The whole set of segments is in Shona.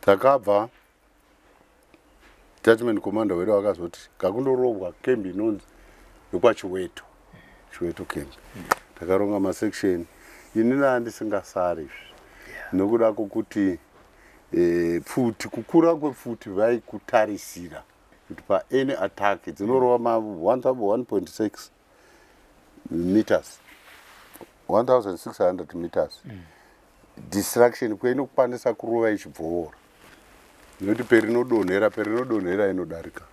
Takabva detachment commander wedu akazoti kakundorobwa camp inonzi yekwaChiweto, Chiweto camp. Takaronga masection, ini ndandisingasari izvi nokuda kwokuti pfuti, kukura kwepfuti vaikutarisira kuti paany attack dzinorova ma 1.6 meters, 1600 meters destruction kweinokwanisa kurova ichibvovora, nekuti perinodonhera, perinodonhera inodarika.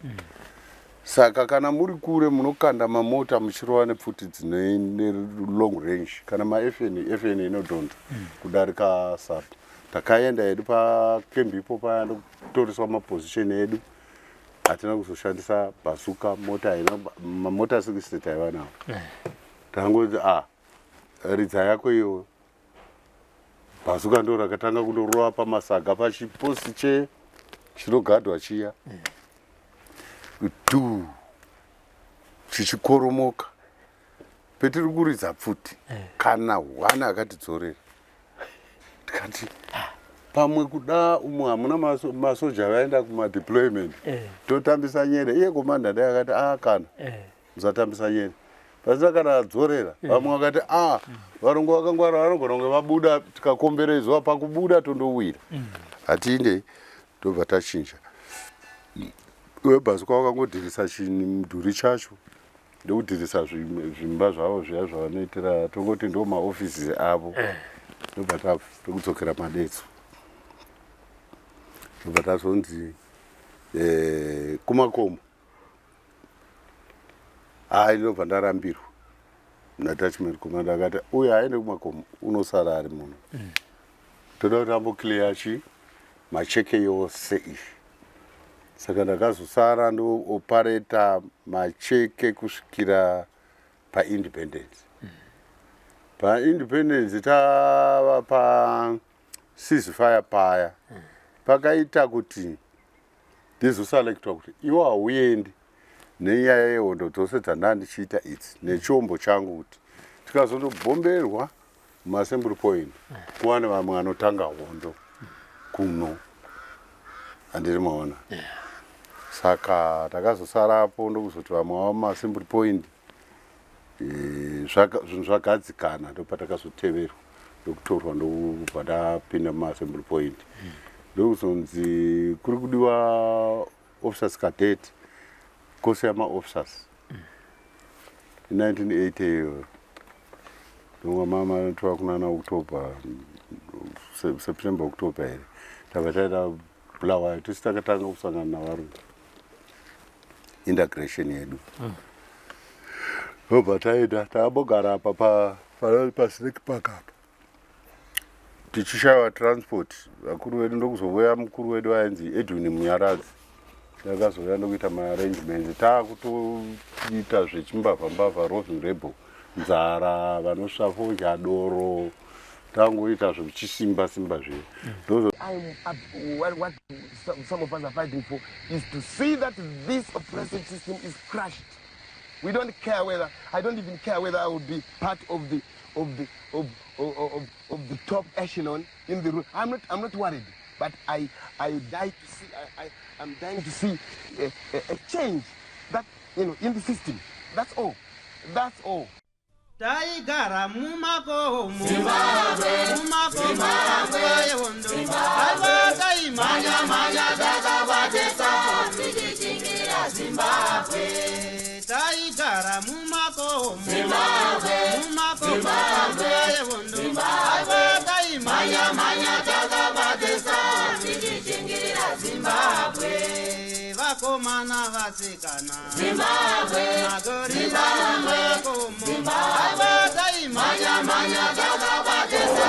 Saka kana muri kure munokanda mamota muchirova nepfuti dzine long range kana maFN, FN inodhonza kudarika sub. Takaenda hedu pacamp ipo paya ndokutoriswa maposition edu. Hatina kuzoshandisa bazooka, mota haina, mamota 60 taiva nawo. Tangoti a ridza yako iyoyo bazooka, ndo rakatanga kundorova pamasaga pachiposi che chinogadwa chiya tu chichikoromoka petiri kuridza pfuti. Kana hwana akatidzorera, tikati pamwe kuda umwe hamuna masoja vaenda kumadeployment. Totambisa nyere. Iye commander dai akati a kana musatambisa nyere pasina kana adzorera. Vamwe vakati a varungu vakangwara, vanogona kunge vabuda tikakomberedzwa, pakubuda tondowira. Hatiindei, tobva tachinja webhasi kwawakangodhirisa chimudhuri chacho, ndokudhirisa zvimba zvavo zviya zvavanoitira, tongoti ndo maofisi avo. Ndobva tokudzokera Madetso, ndobva tazonzi kumakomo. Hai, ndobva ndarambirwa nadetachment commander, akati uyu haende kumakomo, unosara ari muno. Toda kuti amboclear chi macheke yose izvi. Saka ndakazosara ndoopareta macheke kusvikira paindependence. Paindependence tava pa ceasefire paya, pakaita kuti ndizoselectwa kuti iwo hauendi nenyaya yehondo dzose dzandaa ndichiita idzi nechombo changu, kuti tikazondobhomberwa muassembly point kuwane vamwe vanotanga hondo kuno, handiri maona. Saka takazosarapo, ndokuzoti vamwe vava muassembly point, zvinhu zvagadzikana, ndopatakazoteverwa ndokutorwa, ndokubva ndapinda muassembly point. Ndokuzonzi kuri kudiwa officers cadet, course yamaofficers 1980 iyoyo, ndonga mama tova kunana October, September, October here. Tabva taita Bulawayo, tisi takatanga kusangana navarungu, integration yedu. Ndobva taenda, takambogara apa paSnake Park apa tichishayiwa transport. Vakuru vedu ndokuzouya, mukuru wedu ainzi Edwin Munyaradzi akazouya ndokuita maarrangements. Taakutoita zvechimbavha mbavha, roving rebel, nzara, vanosva fodya, doro, tangoita zvekuchisimba simba zviya. Ndozo I'm up, what some of us are fighting for is to see that this oppressive system is crushed. We don't care whether, I don't even care whether I will be part of the top echelon in the room. I'm not worried, but I die to see, I'm dying to see a change in the system. That's all. That's all. Taigara mumakomo, mumakomo nguva yehondo, aiva taimhanya-mhanya takabatesa tichichingira Zimbabwe. Taigara mumakomo, mumakomo nguva yehondo, aiva taimhanya-mhanya takabatesa tichichingira Zimbabwe. Vakomana, vasikana, Zimbabwe. Magorila mumakomo, aiva taimhanya-mhanya takabatesa.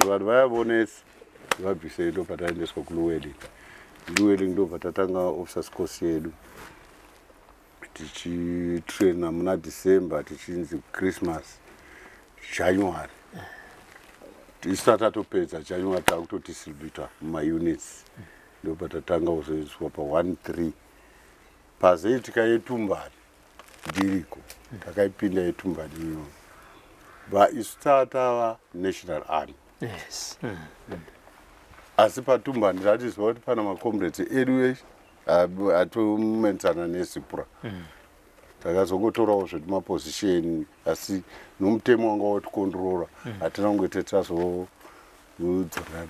Vanhu vayavonesa vabvisei, ndobva taendeswa kuLuweling. Luweling ndobva tatanga officers course yedu, tichitraina muna December, tichinzi Christmas, January tisati tatopedza January takutodistributa mumaunits. Ndobva tatanga kuzoiswa pa13 pazoitika yeTumbani. Ndiriko takaipinda yeTumbani iyoyo. Ba isu tatava National Army. Yes. Asi patumba ndatiziva kuti pana macomrades edu atomenzana neZIPRA. Takazongotorawo zvedu maposition, asi nomutemo wanga watikondrora hatina kunge tazodzorana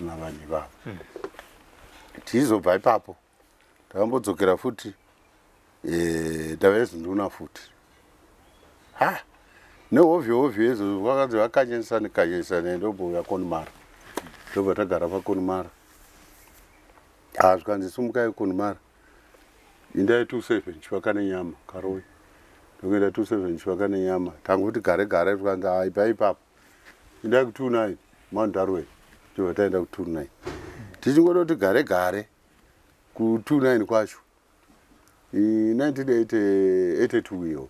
navanhu ivavo. Tichizobva ipapo takambodzokera futi, tave zinduna futi ha nehovhi hovhi yezo vakanzi vakanyanyisane kanyanyisane, ndombouya Conmara, ndobva tagara paConmara. Ha, zvikanzi sumukai Conmara, indai 27 chivaka nenyama Karoi. Ndokuenda 27 chivaka nenyama, tanguti gare gare, zvikanzi haibva ipapo, indai ku29 Mount Darwin. Ndobva taenda ku29, tichingodoti gare gare ku29 kwacho, 1982 iyo,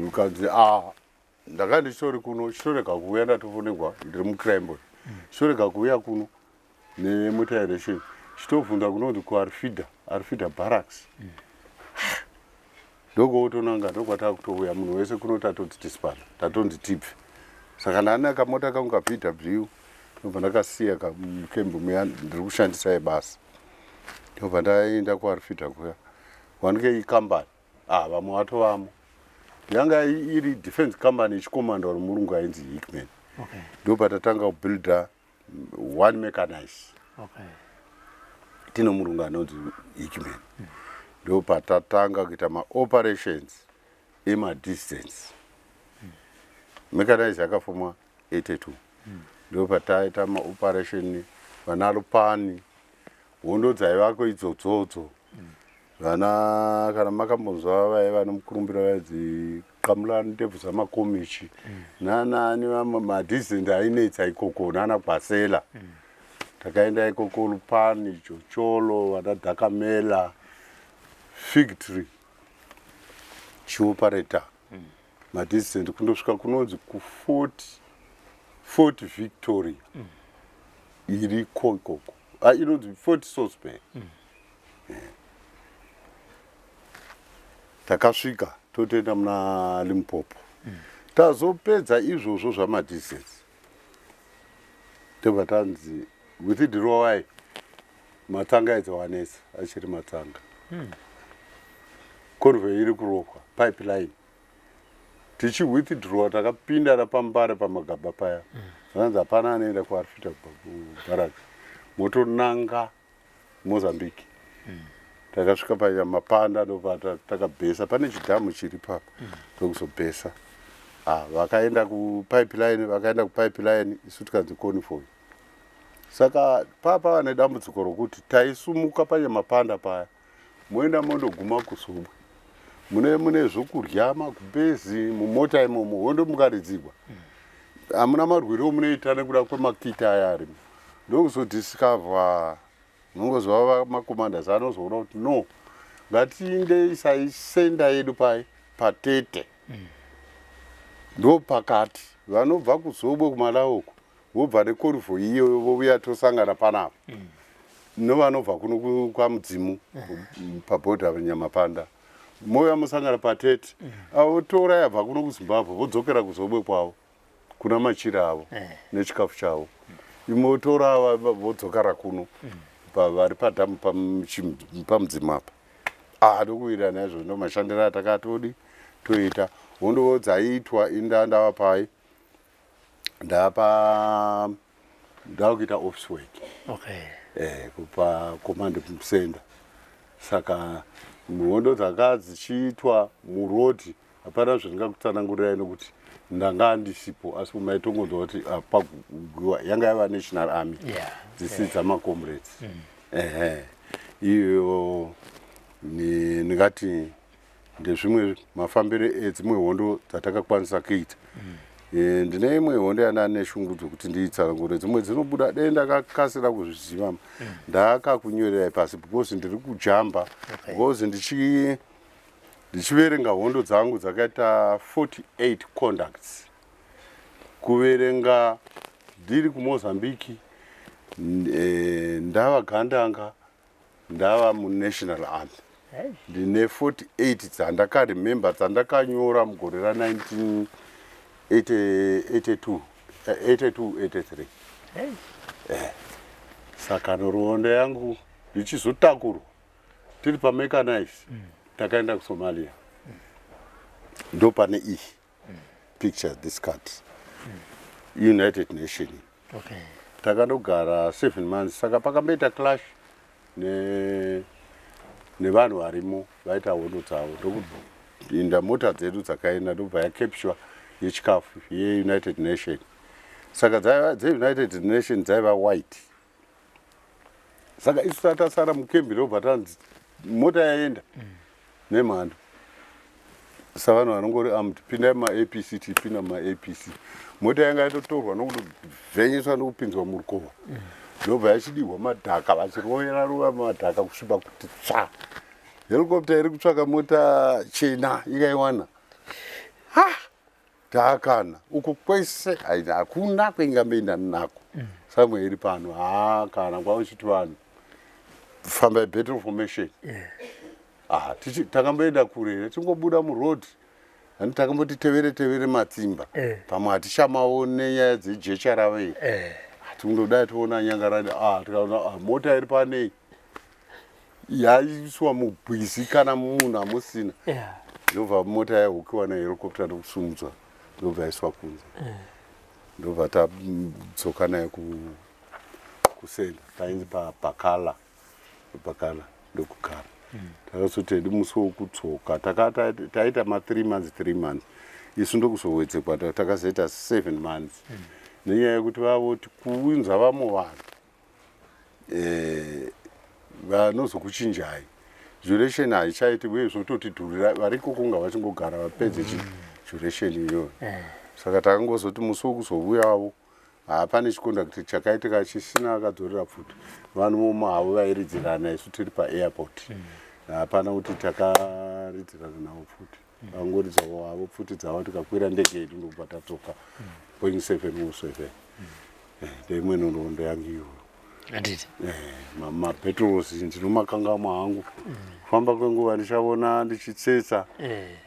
ukanzi a ndanga ndichitori kuno, chitorega kuuya, ndatofonegwa ndiri muCrimebon, chitorega kuuya kuno nemota yeration, chitobvunza kunonzi kuArfida, Arfida Barracks. Ndokuotonanga, ndokwatava kutouya munhu wese kuno, tatoti tisipana, tatonzi tibve. Saka ndane kamota kangu kaVW, ndobva ndakasiya kamukembu muya ndiri kushandisa yebasa, ndobva ndaenda kuArfida kuya, wanike ikambani. Ah, vamwe vatovamo, yanga iri defense company ichikomandwa nomurungu ainzi Hickman. Ndopatatanga kubuilda one mechanise. Tine murungu anonzi Hickman, ndopatatanga kuita maoperations emadistance. Mechanise yakafomwa 82, ndopataita maoperation vana Lupani, hondo dzaivako idzodzodzo vana. Kana makambonzwa vaiva nomukurumbira vaidzi Qamulani Ndebvu Dzamakomichi nanani, vamwe madistance ainetsa ikoko nana Gwasela. Takaenda ikoko Lupani, Chocholo, vana Dhakamela, Fig Tree, chioperata madistance kundosvika kunonzi kuFort Fort Victoria iriko ikoko. Ah, inonzi Fort Salisbury. Takasvika totoenda muna Limpopo. Tazopedza izvozvo zvamadistance, tobva tanzi withdrawai, matsanga idzi wanetsa, achiri matsanga, convoy iri kurohwa pipeline. Tichiwithdrawa takapinda rapambare pamagaba paya, zvanzi hapana anoenda kuArfita kubarracks, motonanga Mozambique. Takasvika paMapanda, ndopa takabhesa pane chidhamu chiri papa, ndokuzobhesa. Ah, vakaenda kupipeline, vakaenda kupipeline, isu tikanzi convoy. Saka papa vane dambudziko rokuti taisumuka paNyamapanda paya, moenda mondoguma kuSobwe, mune zvokudya, magumbezi mumota imomo. Hondo mukaridzirwa hamuna marwiro munoita nekuda kwemakiti aya arimo. Ndokuzodiscover nongozova macommanders anozoona kuti no, ngatiindeisai center yedu pai paTete, ndo pakati vanobva kuZobwe kuMalawi uko vobva neconvoy iyoyo, vouya tosangana panapa novanobva kuno kwaMudzimu pabhodha Nyamapanda, mouya musangana paTete. Avo tora yabva kuno kuZimbabwe vodzokera kuZobwe kwavo kuna machira avo nechikafu chavo, imotora ava vodzokera kuno vari padhamu paMudzimu apa. Ah, ndokuwirirana izvo, ndo mashandiro atakatodi toita. Hondo dzaiitwa inda ndava pai ndapa ndakuita office work kupa command center. Saka hondo dzaka dzichiitwa murodhi hapana zvandingakutsanangurirai nokuti ndanga ndisipo, asi maitongonzwa kuti ah, pagwiwa yanga yava National Army dzisiri dzamacomrades. Ehe, iyo ndingati ndezvimwe mafambiro edzimwe hondo dzatakakwanisa kuita. Ndine imwe hondo yandane shungu dzokuti ndiitsanangure, dzimwe dzinobuda dei ndakakasira kuzviziva, ndakakunyorerai pasi because ndiri kujamba because ndichiverenga hondo dzangu dzakaita 48 conducts, kuverenga ndiri kuMozambique, ndava gandanga, ndava muNational Army. Ndine 48 dzandakaremember, dzandakanyora mugore ra19 82 82 83. Hey. Saka nhoroondo yangu ndichizotakurwa tiri pamechanise, takaenda kuSomalia. Ndo pane iyi picture, this card, United Nation. Takandogara 7 months. Saka pakamboita clash nevanhu varimo vaita hondo dzavo, ndokupinda mota dzedu dzakaenda, ndobva yacapture yechikafu yeUnited Nation. Saka dzeUnited Nation dzaiva white. Saka isu tatasara mukembi, ndobva tanzi mota yaenda nemhando. Savanhu vanongori armed, pindai mumaAPC, tipinda mumaAPC. Mota yanga yatotorwa nokutovhenyeswa nokupinzwa murukova, ndobva yachidirwa madhaka, vachirovera rova madhaka kusviba kuti tsva. Helicopter iri kutsvaka mota chena, ikaiwana. Ha, taakana uko kwese hakuna kweingamboenda nako. Samwe iri pano. Ha, kana kwauchiti vanhu fambai, battle formation. Ah, takamboenda kure here? Tingobuda muroad, handi takamboti tevere tevere matsimba. Pamwe hatichamaone nyaya dzejecha ravo iyi. Tikundodai toona nyangarani. Ah, tikaona, ah, mota iri panei yaiswa mugwizi, kana munhu hamusina. Ndobva mota yahukiwa nehelicopter, ndokusumudzwa, ndobva yaiswa kunze, ndobva tadzoka nayo kusenda painzi pabhakala. Bakala ndokugara. Takazoti hedu musi wokudzoka taita ma3 months, 3 months, isu ndokuzowedzekwa, takazoita 7 months, nenyaya yekuti vavoti kuunza vamwe vanhu vanozokuchinjai duration haichaiti, uye zvototidhurira. Variko kunga vachingogara vapedze duration iyoyo. Saka takangozoti musi wokuzouyawo, hapane chiconduct chakaitika chisina akadzorera pfuti. Vanhu vomo havo vairidzirana, isu tiri paairport. Hapana kuti takaridzirana navo pfuti, vangoridzawo havo pfuti dzavo, tikakwira ndege yedu, ndobva tadzoka, Boeing 707. Ndeimwe nhoroondo yangu iyoyo. Handiti. Mabattles ndinomakangamwa hangu. Kufamba kwenguva ndichaona ndichitsetsa.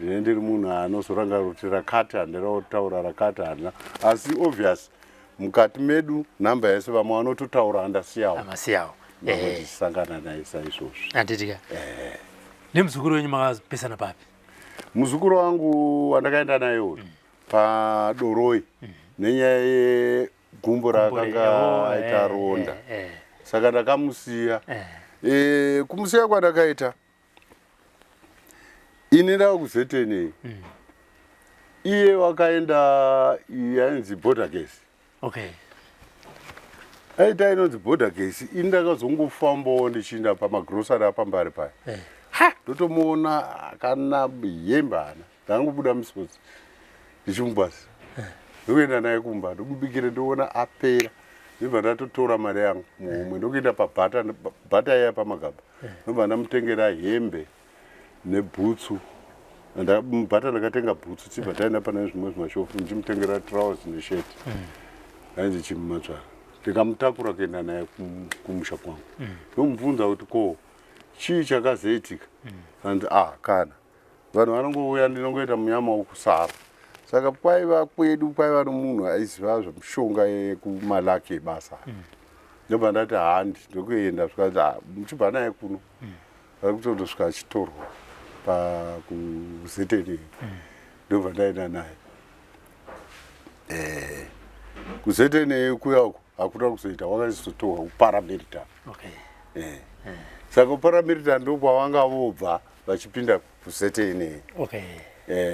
Ndine ndiri munhu anozorangarira kuti rakati handirautaura, rakati handina, asi obvious mukati medu nhamba yese vamwe vanototaura andasiyawo. Amasiyawo. Vamwe tichisangana naye saizvozvi. Handitika. Nemuzukuru wenyu makapesana papi? Muzukuru wangu wandakaenda naye uyu padoroi, nenyaya yegumbo raakanga aita ronda. Saka ndakamusiya. Kumusiya kwandakaita, ini ndava kuZNA, iye wakaenda yainzi border case. Aita inonzi border case. Ini ndakazongofambawo ndichiinda pamagrosari apambari paya. Ha, ndotomuona akana hembe hana. Ndangobuda misodzi ndichimubasa, ndokuenda naye kumba, ndomubikire, ndoona apera. Ndobva ndatotora mari yangu muhomwe, ndokuenda pabhata, bhata iya pamagaba, ndobva ndamutengera hembe nebhutsu. Mubhata ndakatenga bhutsu, tibva taenda pane zvimwe zvimashopu, ndichimutengera trouser nesheti. Ainzi Chimumatsvara. Ndikamutakura kuenda naye kumusha kwangu, ndomubvunza kuti ko chii chakazoitika. Anzi, ah, kana vanhu vanongouya, ndinongoita munyama wokusara. Saka kwaiva kwedu kwaiva nomunhu aiziva zvemushonga yekumalaki ebasa. Ndobva ndati handi, ndokuenda. Zvikanzi, "Ah, muchibva naye kuno." Vari kutondosvika achitorwa pakuZNA. Ndobva ndaenda naye kuZNA kuya uko. Hakuna kuzoita, wakazotorwa kuparamilitary. Saka kuparamilitary ndokwavanga vobva vachipinda kuZNA.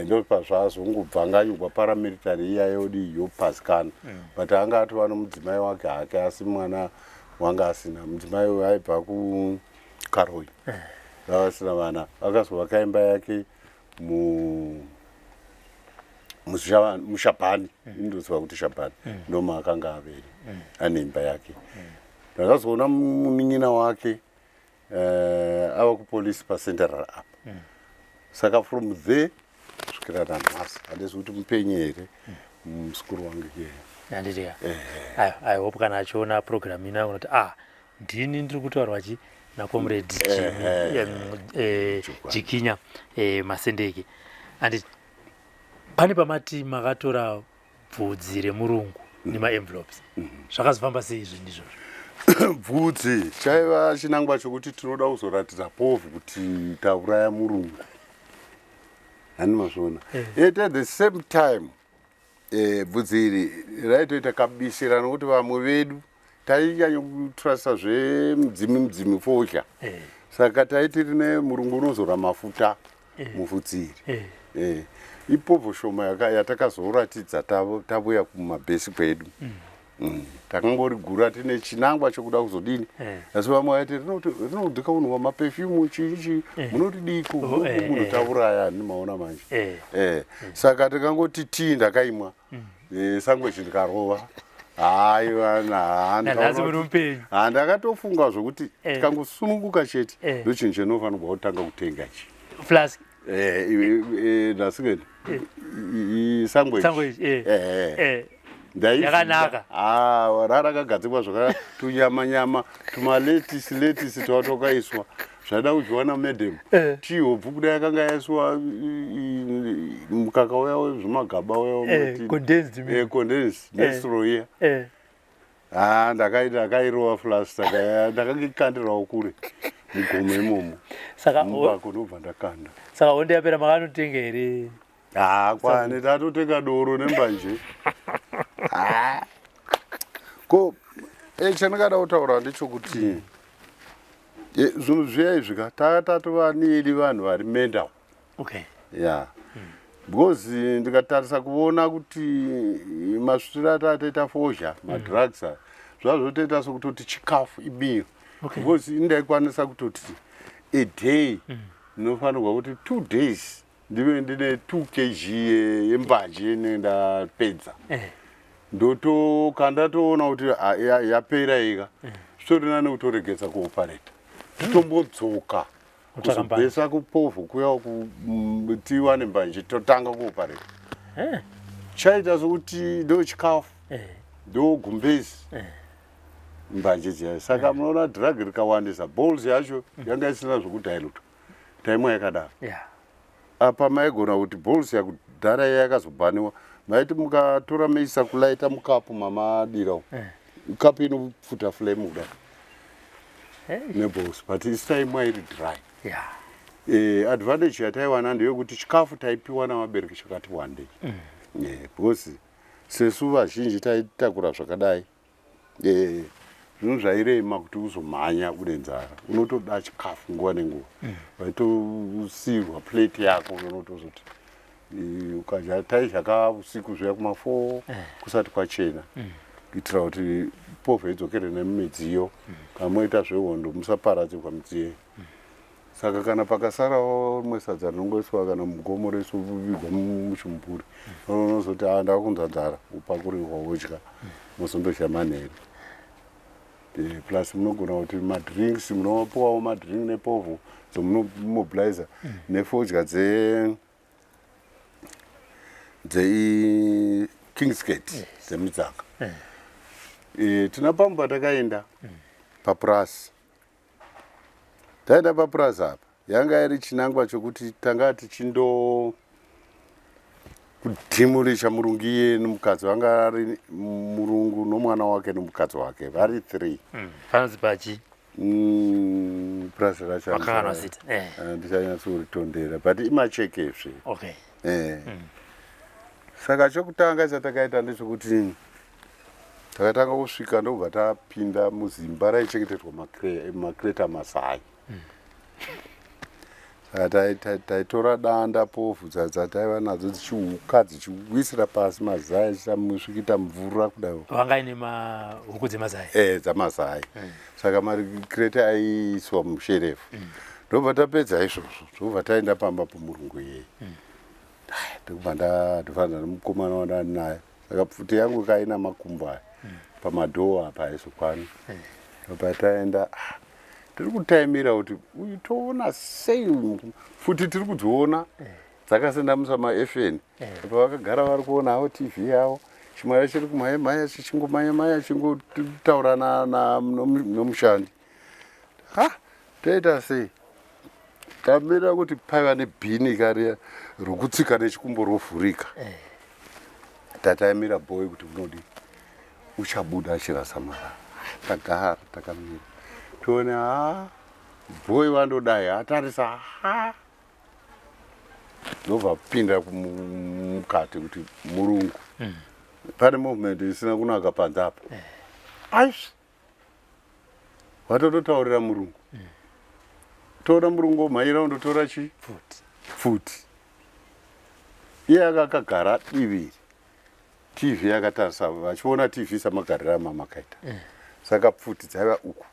Ndo pazvazongobvanganyugwa, paramilitary iya yodi yopazikana. But anga atova nomudzimai wake hake, asi mwana wanga asina. Mudzimai uyu aibva kuKaroi, vavasina vana. Akazovaka imba yake muShabhani. Indoziva kuti Shabhani ndomaakanga averi ane imba yake. Ndakazoona munin'ina wake ava kupolisi paCentral apa. Saka from there kusvikira nanhasi handisi kuti mupenyu here muzukuru wangu iyeye. Handitika. I hope kana achiona program ino anoti, ah, ndini ndiri kutaurwa chi nacomrade Jikinya Masendeke. And pane pamati makatora. Bvudzi remurungu nemaenvelopes. Zvakazofamba sei izvi ndizvozvo? Bvudzi chaiva chinangwa chokuti tinoda kuzoratidza povhu kuti tauraya murungu. Hani mazviona? At the same time bvudzi iri raitoita kabisira nokuti vamwe vedu tainyanya kutrasa zvemudzimi mudzimi fodya. Saka taiti rine murungu unozora mafuta muvhudzi iri. Ipovho shoma yatakazoratidza tavuya kumabhesi kwedu. Takangorigura tine chinangwa chokuda kuzodini. Asi vamwe vaiti rinodhika unhu wamapefyumu chii chii, munotidiko munhu tauraya maona manje. Saka tikangoti tii ndakaimwa. Sangwechi ndikarova. Haiwa, Nanhasi muri mupenyu. Ndakatofunga zvokuti tikangosununguka chete, ndochinhu chinofanirwa kutanga kutenga ichi. Flask. Ndasikeni sangwechi. Sangwechi. Yakanaka. Rarakagadzikwa zvaka tunyama nyama tumaletisi letisi twa twakaiswa zvaida kudyiwa namadam. Tii hobvu kudai yakanga yaiswa mukaka uya wezvimagaba uya. Condensed milk. Condensed Nestle iya. Ha, ndakairova flask, saka ndakangikandirawo kure mugomo imomo. Saka mubako ndobva ndakanda. Saka hondo yapera makanotenga here? Ha, kwane tatotenga doro nembanje. Ha. Ko chandingada kutaura ndechekuti zvinhu zviya izvi ka takatova neli vanhu vari mental. Ya, because ndikatarisa kuona kuti masvitiro atatoita fodya, madrugs aya, zvazvotoita sokutoti chikafu ibiyo. Because indaikwanisa kutoti a day ndinofanirwa kuti 2 days ndive ndine 2 kg yembanje inenge ndapedza. Ndotokanda toona kuti ah, yapera ika, zvitori nani kutoregedza kuopareta, totombodzoka Kutsvaka mbanje. Kuzobhesa kupovho kuya tiwane mbanje, totanga kuopareta. Chaita sokuti ndo chikafu, ndo gumbezi, mbanje dziya. Saka munoona drug rikawandisa, balls yacho yanga isina zvokudhailutwa, taimwa yakadaro. Apa maigona kuti balls yakudhara iya yakazobhaniwa, maiti mukatora meisa kulaita mukapu mamadira umu, kapu inopfuta flame kudai neballs, but isi taimwa iri dry. Advantage yataiwana ndeyekuti chikafu taipiwa navabereki chakati wandei, because sesu vazhinji taitakura zvakadai, zvinhu zvairema kuti uzomhanya une nzara, unotoda chikafu nguva nenguva. Vaitosiyirwa plate yako, unotozoti ukadya. Taidya usiku zviya kuma4 kusati kwachena, kuitira kuti povha idzokere nemumidziyo. Kana moita zvehondo musaparadzirwa midziyo. Saka kana pakasarawo rimwe sadza rinongoiswa kana mugomo reisovigwa muchimburi, unozoti a ndakunzwa nzara, upakurirwa wodya, mozondodya manheru. Plus munogona kuti madrinks, munopuwawo madrink nepovho dzomunomobiliza nefodya dzei Kingsgate dzemudzanga. Tina pamwe patakaenda papurasi, taenda papurasi apa yanga iri chinangwa chokuti tanga tichindo kudhimurisha murungu iye nomukadzi. Vanga ari murungu nomwana wake nomukadzi wake, vari three. Panonzi pachi? Purasi racho Makanganwa zita. Handichanyatsoritondera, but imachekezve. Saka chokutanga chatakaita ndechekuti takatanga kusvika, ndobva tapinda muzimba raichengeterwa makreta mazai. Saka taitora danda, povhu dzataiva nadzo dzichiuka, dzichiwisira pasi mazai, achiita mvura kudai. Vanga ine mahuku dzemazai? Dzamazai. Saka makrete aiiswa musherefu. Ndobva tapedza izvozvo, ndobva taenda pamba pomurungu iyeye. Ndokubva ndadhivana nemukomana wandani naye. Saka pfuti yangu kaina makumbo aya pamadhoo apa aizokwana. Ndobva taenda. Ah, tiri kutaimira kuti uyu toona sei uyu pfuti tiri kudziona dzakasendamusa maFN apa, vakagara vari kuona havo TV yavo, chimwaya chiri kumhanya chichingomhanya mhanya chingotaura nomushandi. Ha, toita sei? Tamirira kuti paiva nebhini kariya rokutsika nechikumbo rovhurika. Tataimira boy kuti unodii uchabuda achirasa marara. Tagara takamira tione ha boy vandodai atarisa ha ndobva pinda mukati kuti murungu pane movement isina kunaka panze apa eh. Aish vatototaurira murungu toona murungu omhanyira undotora chi pfuti iye aka akagara divi tv yakatarisa vachiona tv samagariro amamakaita eh. Saka pfuti dzaiva uku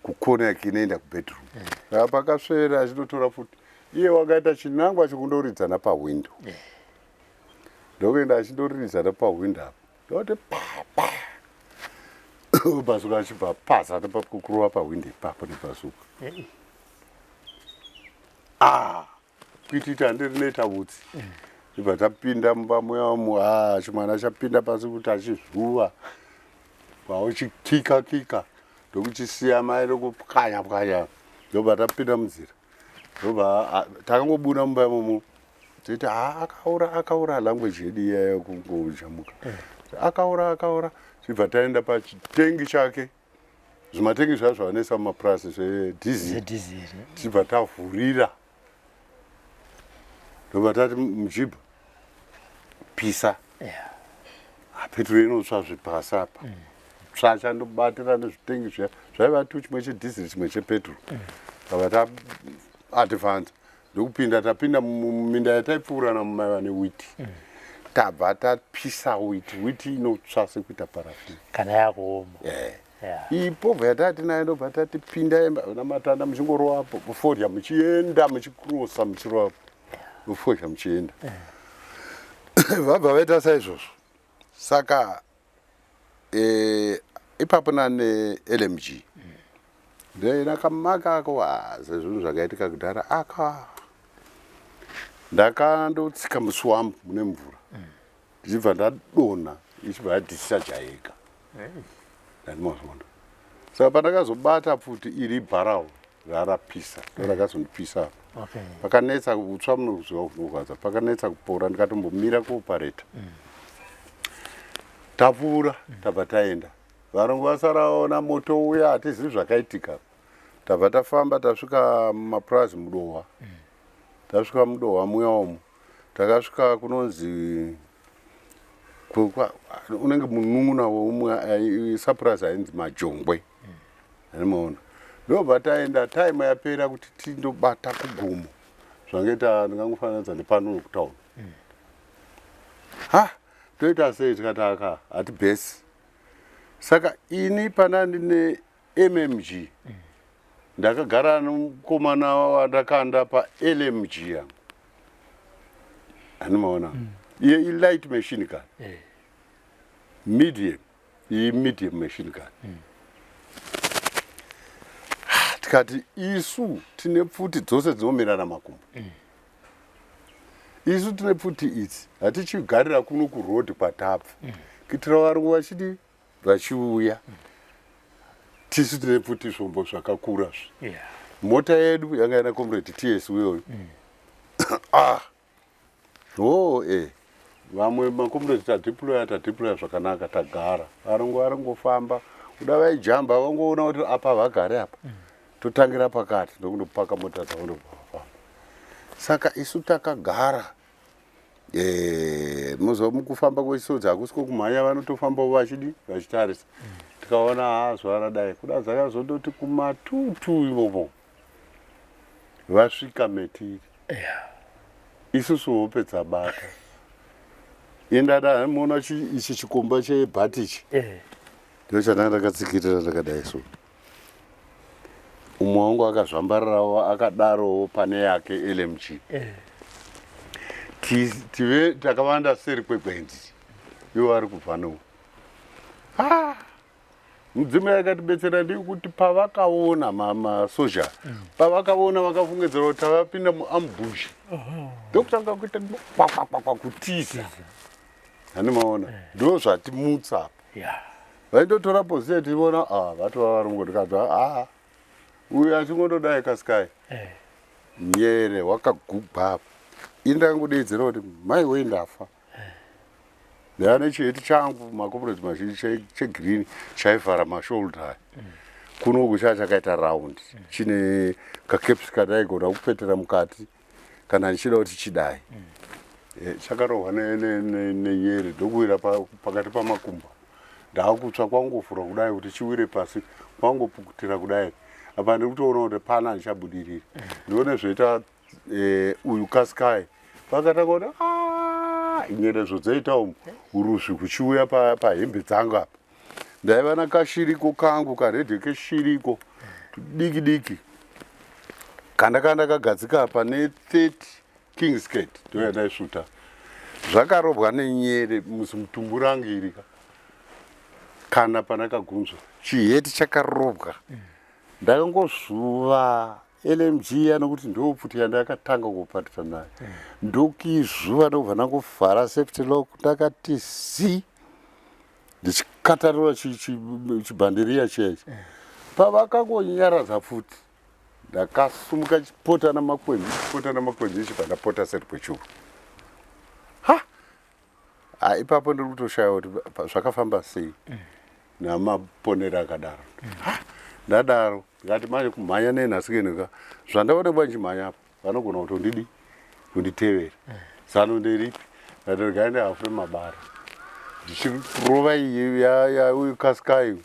kukona yake inoenda kubedroom eh. Saka pakasvera achinotora pfuti iye wakaita chinangwa chekundoridzana pahwindo eh. Ndokuenda achindoridzana pahwindo apa ndoti papa bhazuka achibva paza kurova pahwindo ipapo nebhazuka. Ah, kuititi handirinoita vutsi ibva tapinda mumba muya umu ah, chimwana chapinda pasi kuti achizvuva kwauchikika kika ndokuchisiya mai nokupwanya pwanya ndobva tapinda munzira ndobva takangobuda mumba imomo toita ha akaura akaura language yedu iya yekungojamuka eh. Akaura akaura chibva taenda pachitengi chake zvimatengi zvaa zvavanesa mumapurasi zvedhiziri tichibva tavhurira ndobva tati mujibha pisa petro inotsva zvipasi apa mm. Tsva chandobatira nezvitengi zviya zvaiva tu chimwe chedhiziri chimwe chepetro mm. Tabva taadvanza ndokupinda tapinda muminda yataipfuurana mumaiva newiti mm. Tabva tapisa witi witi inotsva sekuita parafini kana yakuoma yeah. Yeah. Ipovha yatati nayo ndobva tati pinda namatanda muchingorova fodya muchienda muchikrosa muchirova fodya muchienda vabva vaita saizvozvo saka e, ipapo nane LMG ndakamaka ako sezvinhu zvakaitika kudhara aka ndakandotsika muswamp mune mvura ndichibva ndadonha ichibva yadischarge yega ndandimazviona saka pandakazobata pfuti iri bharawo rarapisa ndo rakazondipisa apa pakanetsa utsva munoziva hunorwadza pakanetsa kupora ndikatombomira kuopareta mm. Tapfuura tabva taenda varungu vasaraona moto uya hatizivi zvakaitika tabva tafamba tasvika mumapurazi mudohwa mm. Tasvika mudohwa muya umu takasvika kunonzi unenge munun'una weumwe sapurazi ainzi majongwe animaona ndobva taenda time yapera kuti tindobata kugomo zvange ndingangofananidza nepano nokutaura mm. Ha toita sei tikati aka hatibhesi saka ini pana ndine MMG mm. Ndakagara nomukomana wandakanda paLMG yangu animaona mm. Iye ilight machine gun eh. Medium iyi medium machine gun mm. Tikati isu tine pfuti dzose dzinomirana makumbo mm. Isu tine pfuti idzi hatichigarira kuno kuroad kwatabva mm. Kuitira varungu vachidi vachiuya mm. Tisu tine pfuti zvombo zvakakura zvi yeah. Mota yedu yanga ina comrade TS uyoyo mm. Ah oh, eh. Vamwe makomrade tadeploya tadeploya zvakanaka tagara varungu varingofamba kuda vaijamba vangoona kuti apa vagare apa mm. Totangira pakati ndokundopaka mota dzavo ndobva saka isu takagara eh, moziva mukufamba kwesodza hakusi kwokumhanya vanotofambawo vachidi vachitarisa mm. Tikaona haa zuva radai kuda dzakazondoti kumatutu imomo vasvika metiri yeah. Isusu hope dzabata indada muona ichi chikomba chebhati ichi eh. Ndo chandanga ndakatsikirira ndakadai so umwe wangu akazvambarirawo akadarowo pane yake LMG eh. Tive takawanda seri kwegwenzi iwo ari kubva no ah! Mudzimu yakatibetsera ndeyekuti pavakaona masoja mm. Pavakaona vakafungidzira kuti tavapinda muambush ndokutanga kuita kwakwakwa kutiza hani maona eh. Ndo zvatimutsa apa vaindotora position tichiona ah, vatova varungu ndikati ah, uyu achingondodai kasikai eh. Nyere wakagugwa apa ini ndakangodeedzera kuti mai wei ndafa eh. Ndaiva nechiheti changu makomuredzi mazhinji chegreen chaivhara mashoulder aya. Kuno uku chaa chakaita round chine kacaps kadaigona kupetera mukati kana ndichida kuti chidai. Eh, chakarohwa nenyere ndokuwira pakati pamakumbo. Ndakutsva kwangofura kudai kuti chiwire pasi kwangopukutira kudai. Apa ndiri kutoona kuti pana handichabudiriri. Ndione zvoita eh, uyu kaskai vakatanga kuti ah, nyerezo dzoita umu uruzvi kuchiuya pahembe dzangu apa ndaiva nakashiriko kangu karedhiyo keshiriko tudiki diki kandaka ndakagadzika apa ne 30 kingscat ndoyandaisvuta zvakarobwa nenyere muzimutumbu rangu irika kana panakagunzwa chiheti chakarobwa ndakangozvuva LMG iya nokuti ndopfuti yandakatanga kupatisa nayo ndokizuva ndokubva ndangofara safety lock ndakati zi ndichikatarura chibhandiriya chiya ichi pavakangonyaradza pfuti ndakasumuka chipota namakwenzi chipota namakwenzi ichibva ndapota seri kwechuru ha ha ipapo ndiri kutoshaya kuti zvakafamba sei mm. namaponero akadaro mm. ha ndadaro ndikati manje kumhanya nenhasikeneka zvandaonekwa ndichimhanya apa vanogona kutondidi kunditevera mm. zano nderipi ndati regai ndihafure mabara ndichirova iyi yauyu kaskai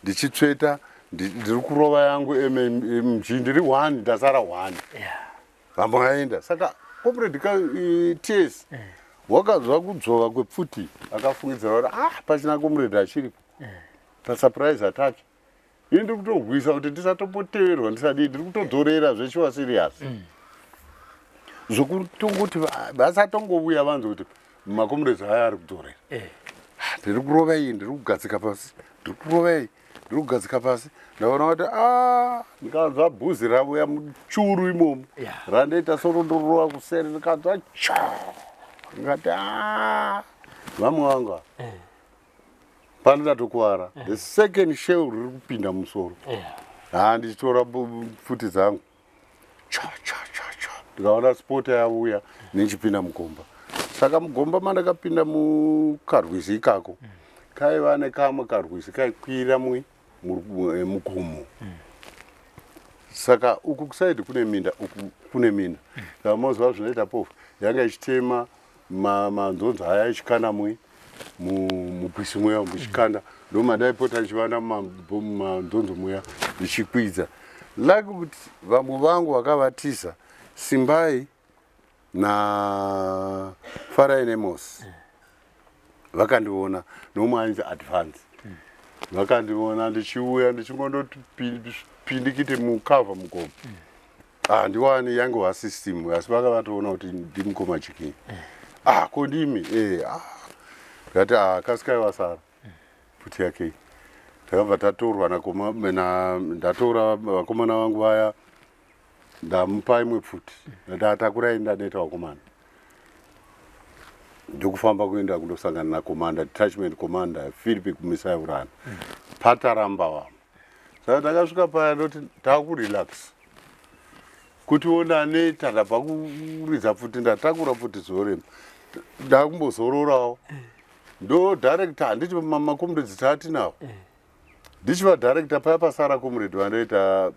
ndichitsveta ndiri kurova yangu mg ndiri one ndasara one vamwe vaenda saka comrade ka ts eh. wakanzwa kudzvova kwepfuti akafungidzira kuti ah pachina comrade achiripo eh. pasurprise attack ini ndiri kutorwisa kuti ndisatomboteverwa ndisadii ndiri kutodzorera zveshuwa serious mm. zvokutongoti vasatongouya vanzi kuti makomrades aya ari kudzorera eh. ah, ndiri kurova iyi ndiri kugadzika pasi ndiri kurova iyi ndiri kugadzika pasi ndaona kuti a ah, ndikanzwa bhuzi ravuya muchuru imomo randoita sorondorova kuseri ndikanzwa cha ndikati a ah, vamwe vangu eh. pano ndatokuwara eh. the second shell riri kupinda musoro haa ndichitora pfuti dzangu cha cha cha cha ndikaona spota yavuya nechipinda mugomba saka mugomba mandakapinda mukarwizi ikako mm. kaiva nekamwe karwizi kaikwira mui eh, mugomo mm. saka uku kusaidi kune minda uku kune minda mm. saka moziva zvinoita pofu yanga ichitema manzonzo aya ichikanda mui mupisi muya muchikanda ndomadaipota ndichivanda mumanzonzo muya ndichikwidza like kuti vamwe vangu vakavatiza simbai na farai nemos vakandiona nomwe ainzi advance vakandiona ndichiuya ndichingondopindikite mukavha mugomo ah, ndiwani yangova system asi vaka vatoona kuti ndimukoma chikii ah ko ndimi eh ah ndikati ah kasikai vasara pfuti yake takabva tatorwa nakoma na ndatora vakomana vangu vaya ndamupa imwe pfuti ndatakurai ndaneta vakomana ndokufamba kuenda kundosangana nakomanda detachment commander philip kumisaurana pataramba vamwe saka takasvika paya ndoti takurelax kuti onaneta ndabva kuridza pfuti ndatakura pfuti zorema ndakumbozororawo ndo director handiti makomrades taatinawo ndichiva director paya pasara comrade vanoita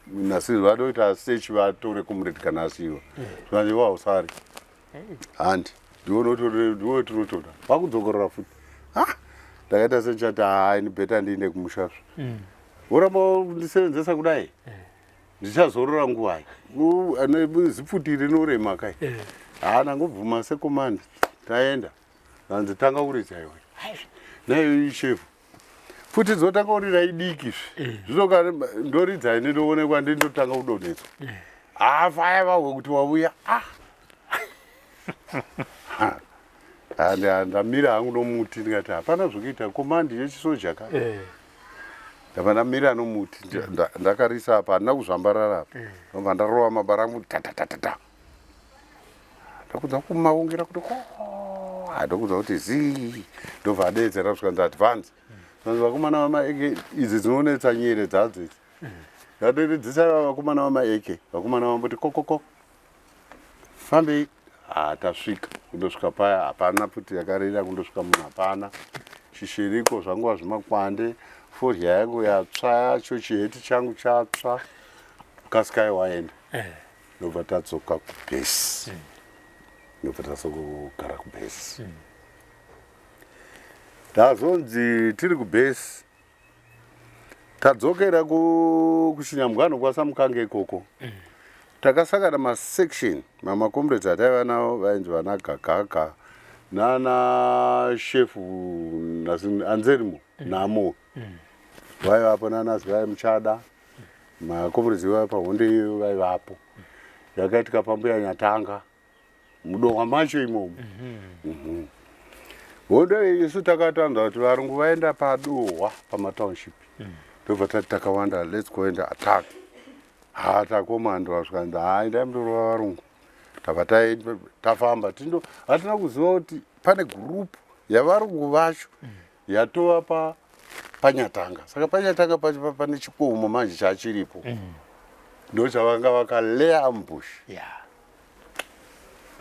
nasi vanoita search vatore comrade kana asiwa zvanzi iwe hausari handi ndiwo tinotoda vakudzokorora futi ah ndakaita sendichati haa ini beta ndiinde kumushazvo mm. voramba ndisevenzesa kudai eh. ndichazorora nguvai zipfuti rinorema kai eh. haa ndangobvuma sekomandi taenda hanzi tanga kuridza iwe naiyo ishefu futi dzotanga kurira idiki zvi eh. zvinoka ndoridza ini ndoonekwa ndindotanga kudonhedzwa eh. haa faya vahwe kuti wavuya ah ndamira hangu nomuti ndikati hapana zvokuita komandi yechisoja ka eh. ndabva ndamira nomuti ndakarisa apa handina kuzvambarara apa ndobva ndarova mabara angu tatatatata ndakudza kumaungira kuti ndokudza kuti zii ndobva adeedzera kusvika nzi advance zvanzi vakomana vamaeke idzi dzinonetsa nyere dzadzo idzi ndatoiridzisa vakomana vamaeke vakomana vamboti kokoko fambei Ah, tasvika kundosvika paya hapana pfuti yakarira kundosvika munhu hapana chishiriko zvanguva zvemakwande fodya yangu yatsva yacho chiheti changu chatsva kasikai waenda eh. ndobva tadzoka kubhesi mm. ndobva tazogara kubhesi mm. tazonzi tiri kubhesi Tadzokera kuchinyambwano kwaSamukange ikoko mm. Takasangana masection mamacomrades ataiva navo vainzi vana Gagaga nana shefu Anzerimo mm. Namo mm. Vaivapo nana Zivai Muchada macomrades ivaiva pahondo iyoyo vaivapo mm. Yakaitika pambuya Nyatanga mudohwa macho imomo mhm. mhm. Hondo iyi isu takatanzwa kuti varungu vaenda padohwa pamatownship mm. Ndobva tati takawanda, let's go and attack. Ha, takomandwa zvikanzi ha, endai mundorova varungu. Tabva tafamba tindo hatina kuziva kuti pane gurupu yavarungu vacho mm. Yatova pa panyatanga saka panyatanga pacho pane chikomo manje chachiripo mm. Ndo chavanga vakaleya ambush yeah.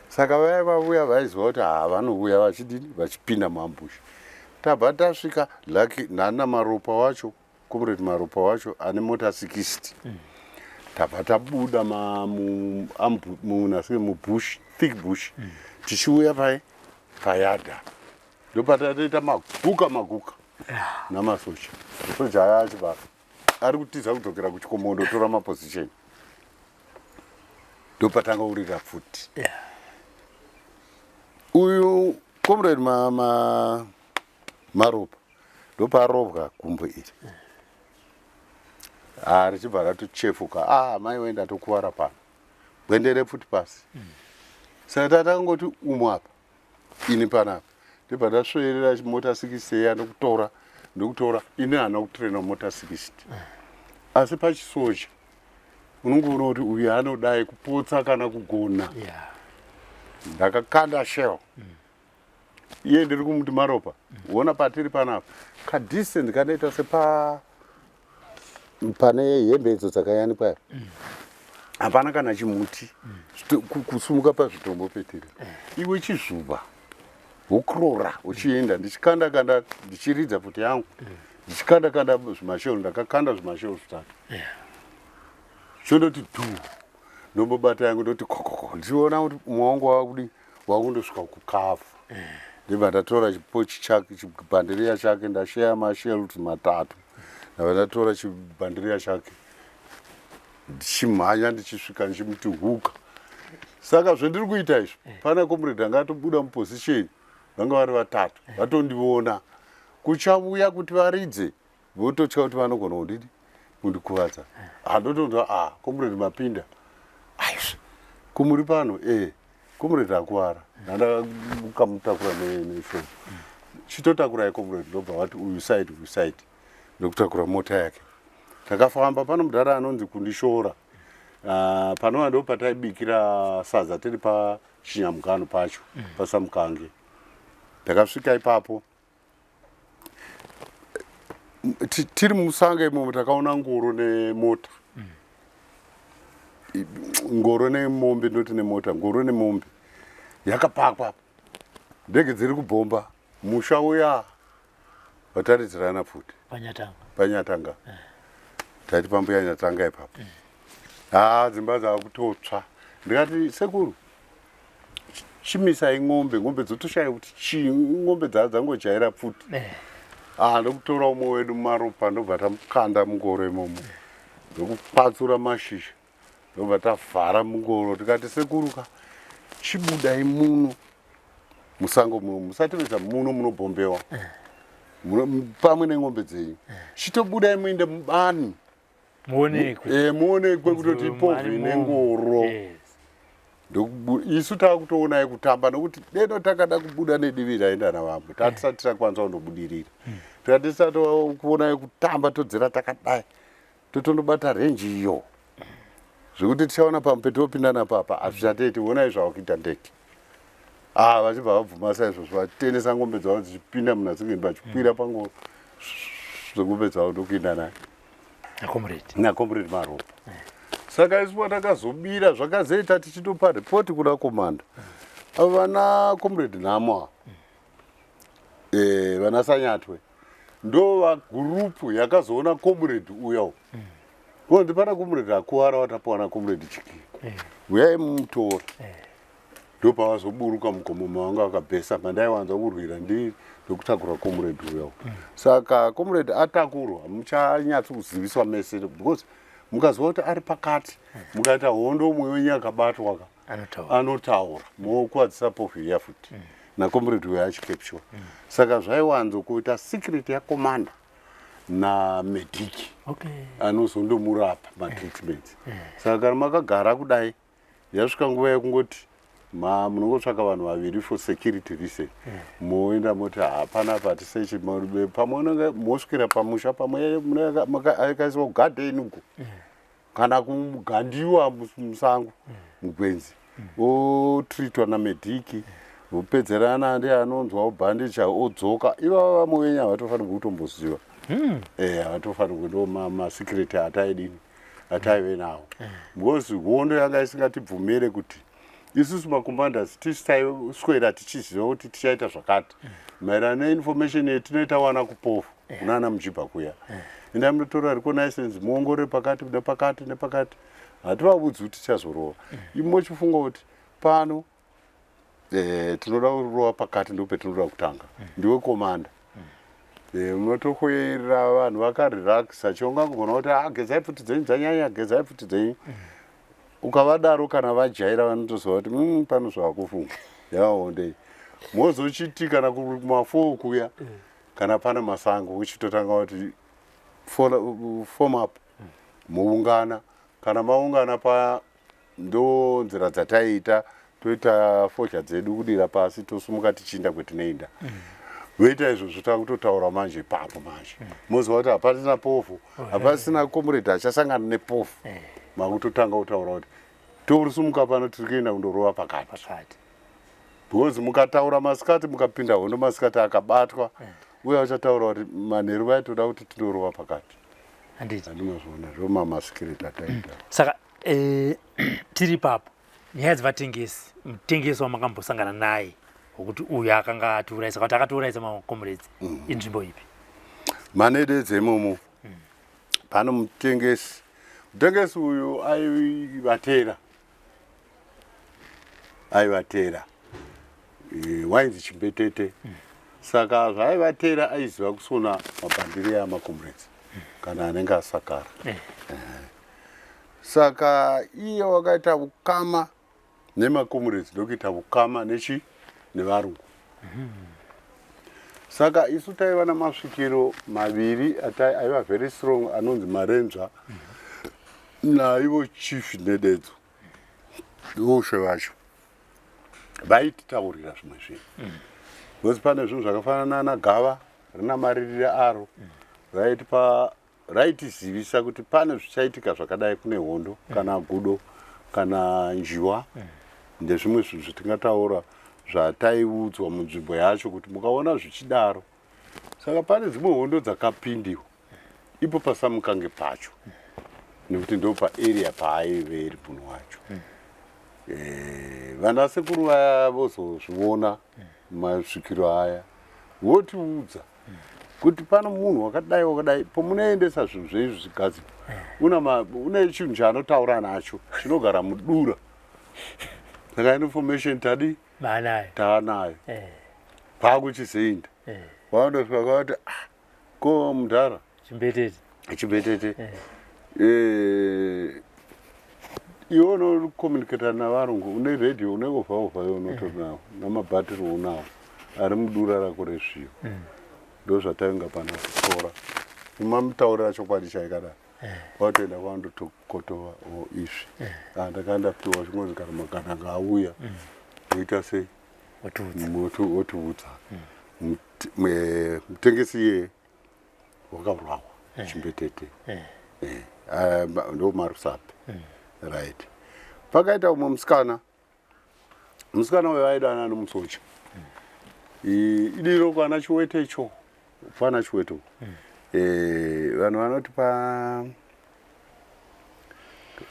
Saka vaya vavuya vaiziva kuti haa vanouya vachidini vachipinda muambush. Tabva tasvika lucky nana Maropa wacho, Comrade Maropa wacho ane mota 60 mm. Tabva tabuda munasike mubush, thick bush mm. Tichiuya pai payadha ndopatatoita maguka maguka namasocha. Masocha aya achibva ari kutiza kudzokera kuchikomo ndotora maposition, ndopatanga kurira pfuti. Uyu Comrade Maropa ndoparobwa gumbo iri ah, richibva ratochefuka. Ah, mai wee, ndatokuvara pano, gwendere pfuti pasi mm. Saka tatangoti umu apa ini panapa ndibva ndasvoerera mota 60 iya ndokutora ndokutora. Ini hana kutraina mota 60, asi pachisoja unongoona kuti uyu anodai kupotsa kana kugona. Ndakakanda shell mm. Iye ndiri kumuti Maropa, ona patiri panapa kadistance kanoita sepa pane hembe idzo dzakayanikwa, hapana kana chimuti mm. Kusumuka pazvitombo petiri mm. Iwe chizvuva wokurora uchienda, ndichikanda kanda ndichiridza pfuti yangu, ndichikanda kanda zvimashell. Ndakakanda zvimashell zvitatu, chondoti dhu, ndombobata yangu ndoti kokoko, ndichiona kuti umwe wangu wakudi wakundosvika kukafu. Ndibva ndatora chipochi chake, chibhandiriya chake, ndasheya mashells matatu. Ndabva ndatora chibhandiriya chake ndichimhanya, ndichisvika ndichimuti huka. Saka zvendiri kuita izvi, pana comrade anga atobuda muposition, vanga vari vatatu vatondiona kuchavuya kuti varidze, vototya kuti vanogona kundidi kundikuvadza. Handotonzwa, a comrade mapinda, aizvi kumuri pano e comrade akuvara, ndandakamutakura neshoko, chitotakurai comrade. Ndobva vati uyu side, uyu side, ndokutakura mota yake. Takafamba pano mudhara anonzi Kundishora. Uh, panova ndo pataibikira sadza tiri pachinyamugano pacho mm. paSamukange. Takasvika ipapo tiri musango imomo, takaona ngoro nemota mm. Ngoro nemombe, ndoti nemota, ngoro nemombe yakapakwa, ndege dziri kubhomba musha uya, vataridzirana pfuti. Panyatanga. Panyatanga eh. Taiti pambuya Nyatanga ipapo mm. Haa, dzimba dzakutotsva. Ndikati, sekuru, chimisai ng'ombe, ng'ombe dzotoshaya kuti chii, ng'ombe dzaa dzangojaira pfuti eh. Ah, ndokutora umwe wedu Maropa, ndobva tamukanda mungoro imomo, ndokukwatsura mashizha, ndobva tavhara mungoro. Tikati, sekuruka, chibudai muno musango muno, musatevedza muno munobhombewa pamwe neng'ombe dzenyu, chitobudai muinde mubani. Muonekwe. Eh, muonekwe kutoti ipovhi nengoro. Isu taakutoonai kutamba nokuti deno takada kubuda nedivi raenda navamwe, tatisati takwanisa kundobudirira hmm. Tikati tisati kuonai kutamba, todzera takadai, totondobata renji iyo zvekuti tichaona pamwe petopinda napapa hazvichateiti. Onai zvavakuita ndege. Ah, vachibva vabvuma saizvozvo, vachitenesa ngombe dzavo dzichipinda munasingeni, vachikwira pangoro dzengombe dzavo ndokuinda nayo nacomrade Maropa. Saka isu patakazobira zvakazoita tichitopa ripoti kuna komanda. Avo vana Comrade Nhamo vana Sanyatwe ndo vagurupu yakazoona comrade uya mm. Pana comrade akuvara watapiwa nacomrade Chiki, uyai mumutora. Ndopavazoburuka mugomo mavanga vakabhesa mandaiwanza kurwira ndi ndokutakura comrade uya. Saka comrade atakurwa, muchanyatso kuziviswa mese, because mukaziva kuti ari pakati, mukaita hondo, umwe wenyu akabatwa ka, anotaura. Anotaura, mokuwadzisa pofu iya futi nacomrade uyo achicapture. Saka zvaiwanzo kuita secret yacommander namedic anozondomurapa matreatments. Saka kana makagara kudai, yasvika nguva yekungoti munongotsvaka vanhu vaviri for security reason, moenda moti hapana patisechi pamwe unenge mosvikira pamusha, pamwe akaiswa kugadheni uko kana kugandiwa musango mugwenzi, otreatwa namedic, vopedzerana, ndi anonzwa obhandicha, odzoka. Ivava vamwe venyu havatofanirwi kutomboziva. Havatofanirwi, ndo masecret ataidini, ataive nawo, because hondo yanga isingatibvumire kuti isusu macommanders tisu taiswera tichiziva kuti tichaita zvakati maererano neinformation yetinoita wana kupofu kunana mujibha kuya. Endai munotora reconnaissance, muongorore pakati nepakati nepakati. Hativaudzi kuti tichazorova. Imi mochifunga kuti pano tinoda kurova pakati, ndo petinoda kutanga. Ndiwe commander, munotokwira vanhu vakarelaxa. Chiongangogona kuti, "Ah, gezai pfuti dzenyu dzanyanya, gezai pfuti dzenyu." Ukavadaro, kana vajaira, vanotoziva kuti pano zvavakufunga yavahondei. Mozochiti kana kumafoo kuya, kana pane masango, uchitotanga kuti form up, moungana. Kana maungana pa, ndo nzira dzataiita, toita fodya dzedu, kudira pasi, tosumuka tichiinda kwetinoenda. Voita izvozvo, takutotaura manje ipapo manje moziva kuti hapasina pofu, hapasina comrade achasangana nepofu. Makutotanga kutaura kuti torisumuka pano, tiri kuenda kundorova pakati. Pakati. Because mukataura masikati, mukapinda hondo masikati, akabatwa uye achataura kuti manheru vaitoda kuti tindorova pakati. Handiti? Handimazviona, zvomamasecret ataita. Saka tiri ipapo, nyaya dzevatengesi, mutengesi wamakambosangana naye wekuti uyu akanga atiurayisa, kuti akatiurayisa macomrades, inzvimbo ipi? Manededze imomo pano mutengesi. Mutengesi uyu aivatera, wainzi Chimbetete. Saka zvaaivatera, aiziva kusona mabhandiri amacomrades kana anenge asakara. Saka iye wakaita ukama nemacomrades, ndokuita ukama nechi nevarungu. Saka isu taiva namasvikiro maviri aiva very strong, anonzi Marenzva naivo Chief Nededzo. Ushe vacho vaititaurira zvimwe zvinhu, because pane zvinhu zvakafanana nagava rina maririre aro, raitipa, raitizivisa kuti pane zvichaitika zvakadai, kune hondo kana gudo kana njiwa. Ndezvimwe zvinhu zvatingataura zvataiudzwa munzvimbo yacho kuti mukaona zvichidaro. Saka pane dzimwe hondo dzakapindiwa ipo paSamukange pacho, nekuti ndo paarea paaive iri munhu wacho. Vana sekuru vaya vozozviona masvikiro aya, votiudza kuti pano munhu wakadai wakadai, pomunoendesa zvinhu zvenyu zvigadzirwa, une chinhu chaanotaura nacho chinogara mudura. Saka information tadi Maanayo. Taanayo. Kwakuchizoinda, waundosvika kwati, "Ah, ko mudhara Chimbetete. Chimbetete, iwe unocommunicata navarungu, une radio, une ovha iwe unotori nawo namabhatiri unawo ari mudura rako rezviyo." Ndo zvatainga pana kutora umamutaurira chokwadi chaikadaro, watoenda kwandotokotova o izvi. Ah, ndakanga ndapiwa chingonzi kana magananga auya, woita sei? Watiudza. Wotiudza. Mutengesi iyeye wakaurawa, Chimbetete. Ndo marusape, right. Pakaita umwe musikana. Musikana uyo aidana nomusoja. Idiro kwana Chiwete icho, kwana Chiwete uko. Vanhu vanoti pa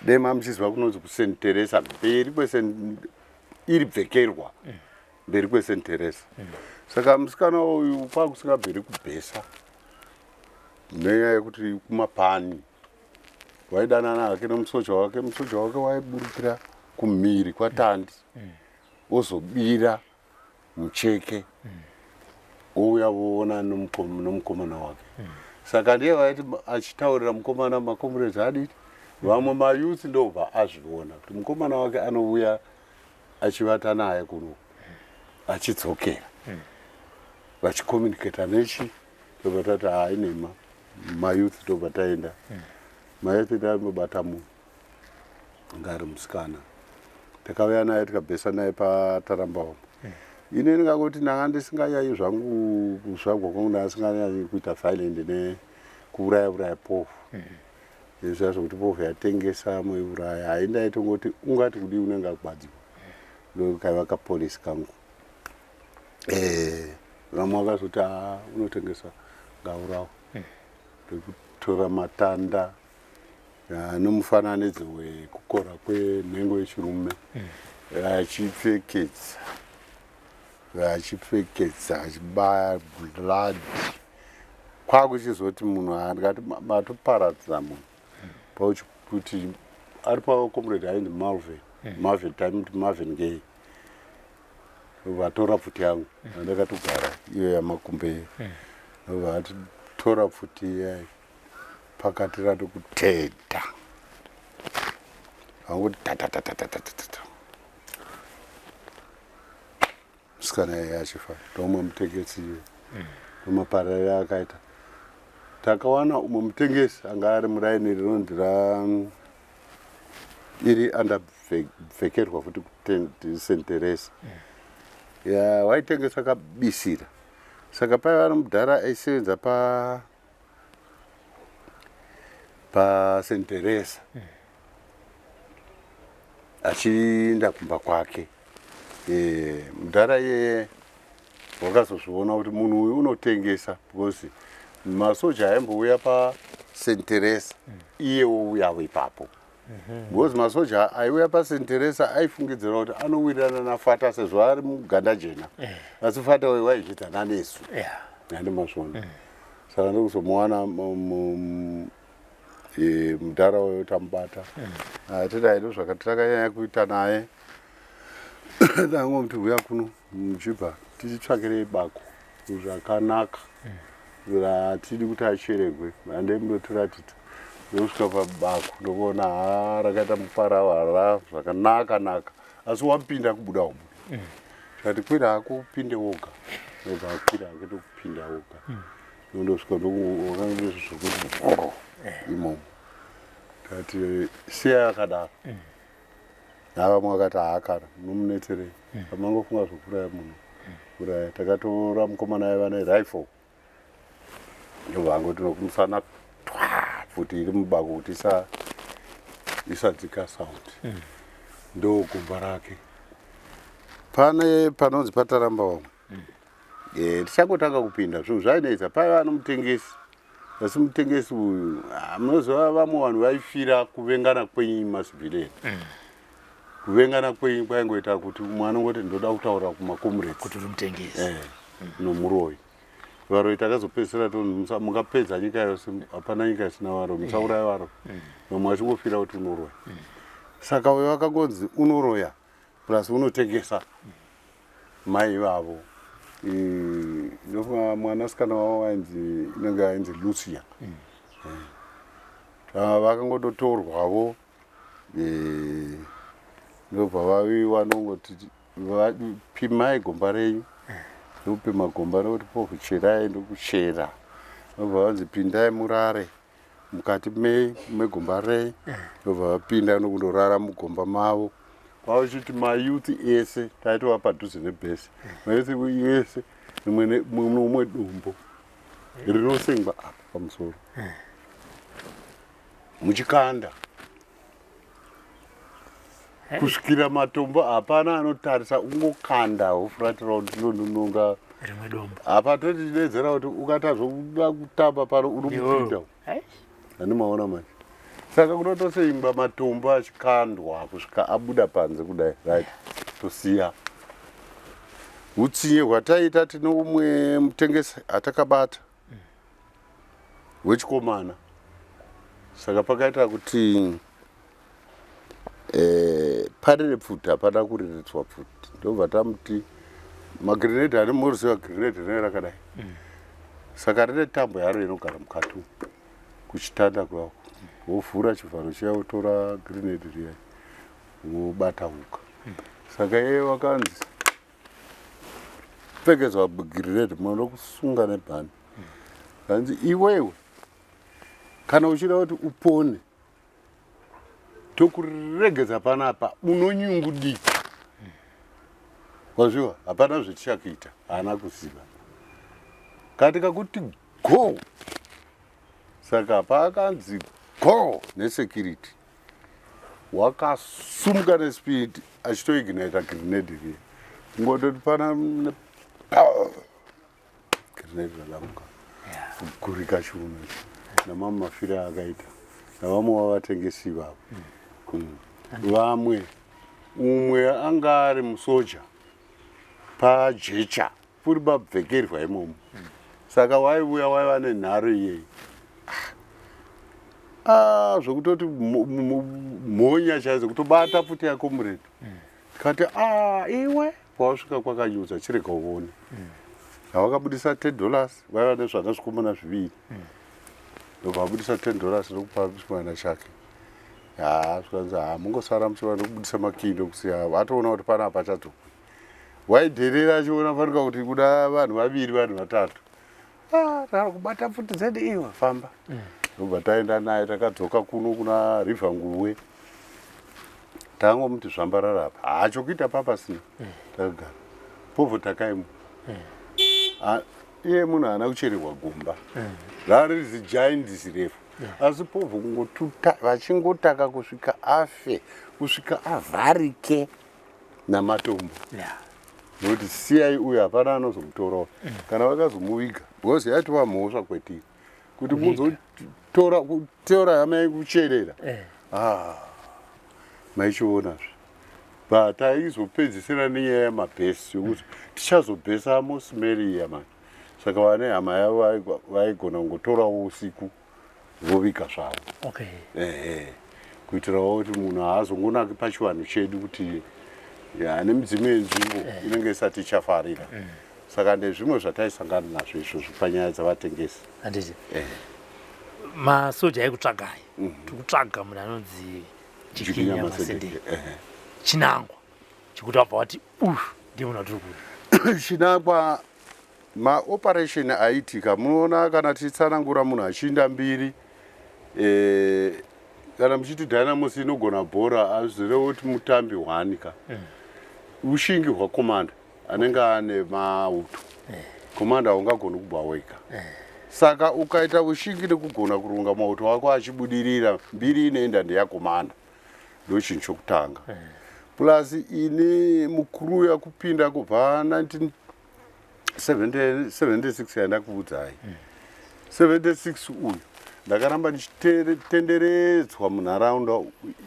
dema muchiziva kunonzi kuSt Teresa, mberi kweSt Iri bvekerwa mberi kweSt Teresa. Saka musikana uyu kwakusingabviri kubhesa nenyaya yekuti kumapani waidanana hake nemusoja wake. Musoja wake waiburukira kumhiri kwaTandi, ozobira mucheke, ouya voona nomukomana wake. Saka ndiye vaiti achitaurira mukomana, macomrades aditi vamwe mayouth ndobva azviona kuti mukomana wake anouya achivata naye kuno, achidzokera, vachicommunicata nechi. Ndobva tati hainema mayouth, ndobva taenda mayouth, tambobata munhu anga ari musikana. Takauya naye, tikabhesa naye paTarambaoma. Ini ndingangoti ndanga ndisinganyanyi zvangu kuzvagwa kwangu, ndanga ndisinganyanyi kuita violent nekuuraya uraya pofu. Izvi zvokuti pofu yatengesa moiuraya, hai, ndaitongoti ungati kudii, unenge akugwadziwa. Ndokaiva kapolisi kangu. Vamwe vakazoti, "Haa, unotengesa, ngaurawa." Ndekutora matanda nomufananidzo wekukora kwenhengo yechirume, achipfekedza, achipfekedza, achibaya blood, kwakuchizoti munhu andikati matoparadza munhu pauchikuti ari pacomrade ainzi Malvin, Marvin, taimuti Marvin Gay. Vatora pfuti yangu andakatogara iyo yamakumbe, ndobva tora pfuti iyai pakati ratokuteta, vanguti tatatatatata, musikana iye achifa. Ndomwe mutengesi iye, ndomaparariro akaita. Takawana umwe mutengesi anga ari muraini rinonzi ra iri andabvekerwa futi kuSt Teresa ya, waitengesa kabisira. Saka paiva nomudhara aisevenza pa St Teresa, achienda kumba kwake. Mudhara iyeye wakazozviona kuti munhu uyu unotengesa, because masoja aimbouya paSt Teresa, iye wouyawo ipapo, because masoja aiuya paSt Teresa aifungidzira kuti anowirirana naFata sezvo ari muganda jena, asi Fata uyu waizvidzana nesu. Handi mazvona? Saka ndokuzomuwana mudhara uyo, tamubata. Tidai ndo zvakati takanyanya kuita naye. Tangomuti, "Uya kuno muchibva tichitsvakirei bako zvakanaka ratidi kuti acheregwe, handei mundotiratidza." Ndosvika pabako, ndokuona ha, rakaita muparawara zvakanaka naka, asi wapinda kubuda umu. Tikati, "Kwira hako upinde woga." Ndobva akwira hake, ndokupinda woga. Ndondosvika zvokuti imomo, tati, "Siya yakadaro." Navamwe vakati, "Haakana, munomunetserei? Amangofunga zvokuraya munhu, uraya." Takatora mukomana aiva nerifle, ndobva angoti nokumusana twa, pfuti iri mubako kuti isadzika sound. Ndo gomba rake pane panonzi pataramba vamwe. Tichangotanga kupinda, zvinhu zvainetsa. Paiva nomutengesi, asi mutengesi uyu, ah, munoziva vamwe vanhu vaifira kuvengana kwenyu macivilian. Kuvengana kwenyu kwaingoita kuti umwe anongoti, "Ndoda kutaura kumacomrades." Kuti uri mutengesi. Nomuroyi. Varoyi takazopedzisira toni mukapedza nyika yose, hapana nyika isina varoyi, musauraya varoyi. Vamwe vachingofira kuti unoroya. Saka uyo akangonzi unoroya plus unotengesa, mai ivavo, ndofunga mwanasikana wavo ainzi, inenge ainzi Lucia. Vakangototorwavo, ndobva vaviwa, nongoti, "Pimai gomba renyu." Ndokupima gomba, ndokuti, "Pofu cherai." Ndokuchera, ndobva vanzi, "Pindai murare mukati megomba rei." Ndobva vapinda nokundorara mugomba mavo. Kwauchiti mayouth ese taitova padhuze nebhesi, mayouth ese rimwe nomwe dombo rinosengwa apa pamusoro, muchikanda kusvikira matombo. Hapana anotarisa, ungokanda wofuratira kuti ndononga rimwe dombo. Apa totidedzera kuti ukatazoda kutamba pano, unomupinda. Handi maona manje? Saka kunotoseingwa matombo achikandwa kusvika abuda panze kudai, right? Tosiya utsinye hwataita. Tine umwe mutengesi atakabata wechikomana, saka pakaita kuti parire pfuti, hapana kuriridzwa pfuti, ndobva tamuti magirinedhi ane moriziva girinedhi rinenge rakadai, saka rine tambo yaro inogara mukati umu kuchitanda kwako, wovhura chivharo chiya, wotora girinedhi riya, wobata huka. Saka iye wakanzi pfekedzwa girinedhi, munoda kusunga nebhani, kanzi iwewe kana uchida kuti upone tokuregedza panapa, unonyungudika, wazviwa, hapana zvetichakuita. Haana kuziva kati kakuti go. Saka paakanzi go nesecurity, wakasumuka nespeed achitoignita grenade riya, kungototi pana grenade radamuka, kugurika chiuno namamwe mafiro aakaita navamwe vavatengesi ivavo. Vamwe, umwe anga ari musoja pajecha puri pabvekerwa imomo, saka waiuya waiva nenharo iyeyi. Ah, zvokutoti mhonya chaidzo kutobata pfuti yako muretu, tikati a iwe pawasvika kwakanyudza, chirega uone. Havakabudisa $10, vaiva nezvana zvikomana zviviri, ndobva vabudisa $10 ndokupa chikomana chake. Ha, zvikanzi ha, mungosara muchiva ndokubudisa makii ndokusiya. Atoona kuti pana pachadzokwi, waidherera achiona fanika kuti kuda vanhu vaviri, vanhu vatatu. Ah, tari kubata pfuti dzedu, iwe famba. Ndobva taenda naye, takadzoka kuno kuna River Nguwe, tangomuti zvambarara apa, haachokuita papasina. Takagara povho, takaimwa. Ah, iye munhu haana kuchererwa gomba, rari zigiant zirefu, asi povho kungotuta vachingotaka kusvika afe, kusvika avharike namatombo. Nokuti siyai uyu, hapana anozomutorawo kana vakazomuviga, because yaitova mhosva kwetiri kuti muzotora kutora hama yekucherera. Ah, maichionazve, but taizopedzisira nenyaya yamabhesi yokuti tichazobhesa Amos Mary iya mani. Saka vane hama yavo vaigona kungotorawo usiku voviga zvavo. Ehe, kuitirawo kuti munhu haazongonaki pachivanhu chedu kuti ya, nemidzimu yenzvimbo inenge isati ichafarira. Saka ndezvimwe zvataisangana nazvo izvozvo panyaya dzavatengesi. Handiti masoja aikutsvagai, tikutsvaga munhu anonzi Jikinya Jikinya Masendeke. Masendeke, ehe. Chinangwa chekuti wabva wati uyu ndiye munhu watiri kuda? Chinangwa, maoperation aiitika, munoona kana tichitsanangura munhu achiinda mbiri, kana muchiti Dynamos inogona bhora, hazvirevo kuti mutambi hwanika. Ushingi hwakomanda anenge ane mauto, komanda haungagoni kubva wega. Saka ukaita ushingi nekugona kurunga mauto ako achibudirira, mbiri inoenda ndeyakomanda. Ndo chinhu chokutanga. Plus ini mukuru yakupinda kubva 1976 yandakuudzai, 76 uyu, ndakaramba ndichitenderedzwa munharaunda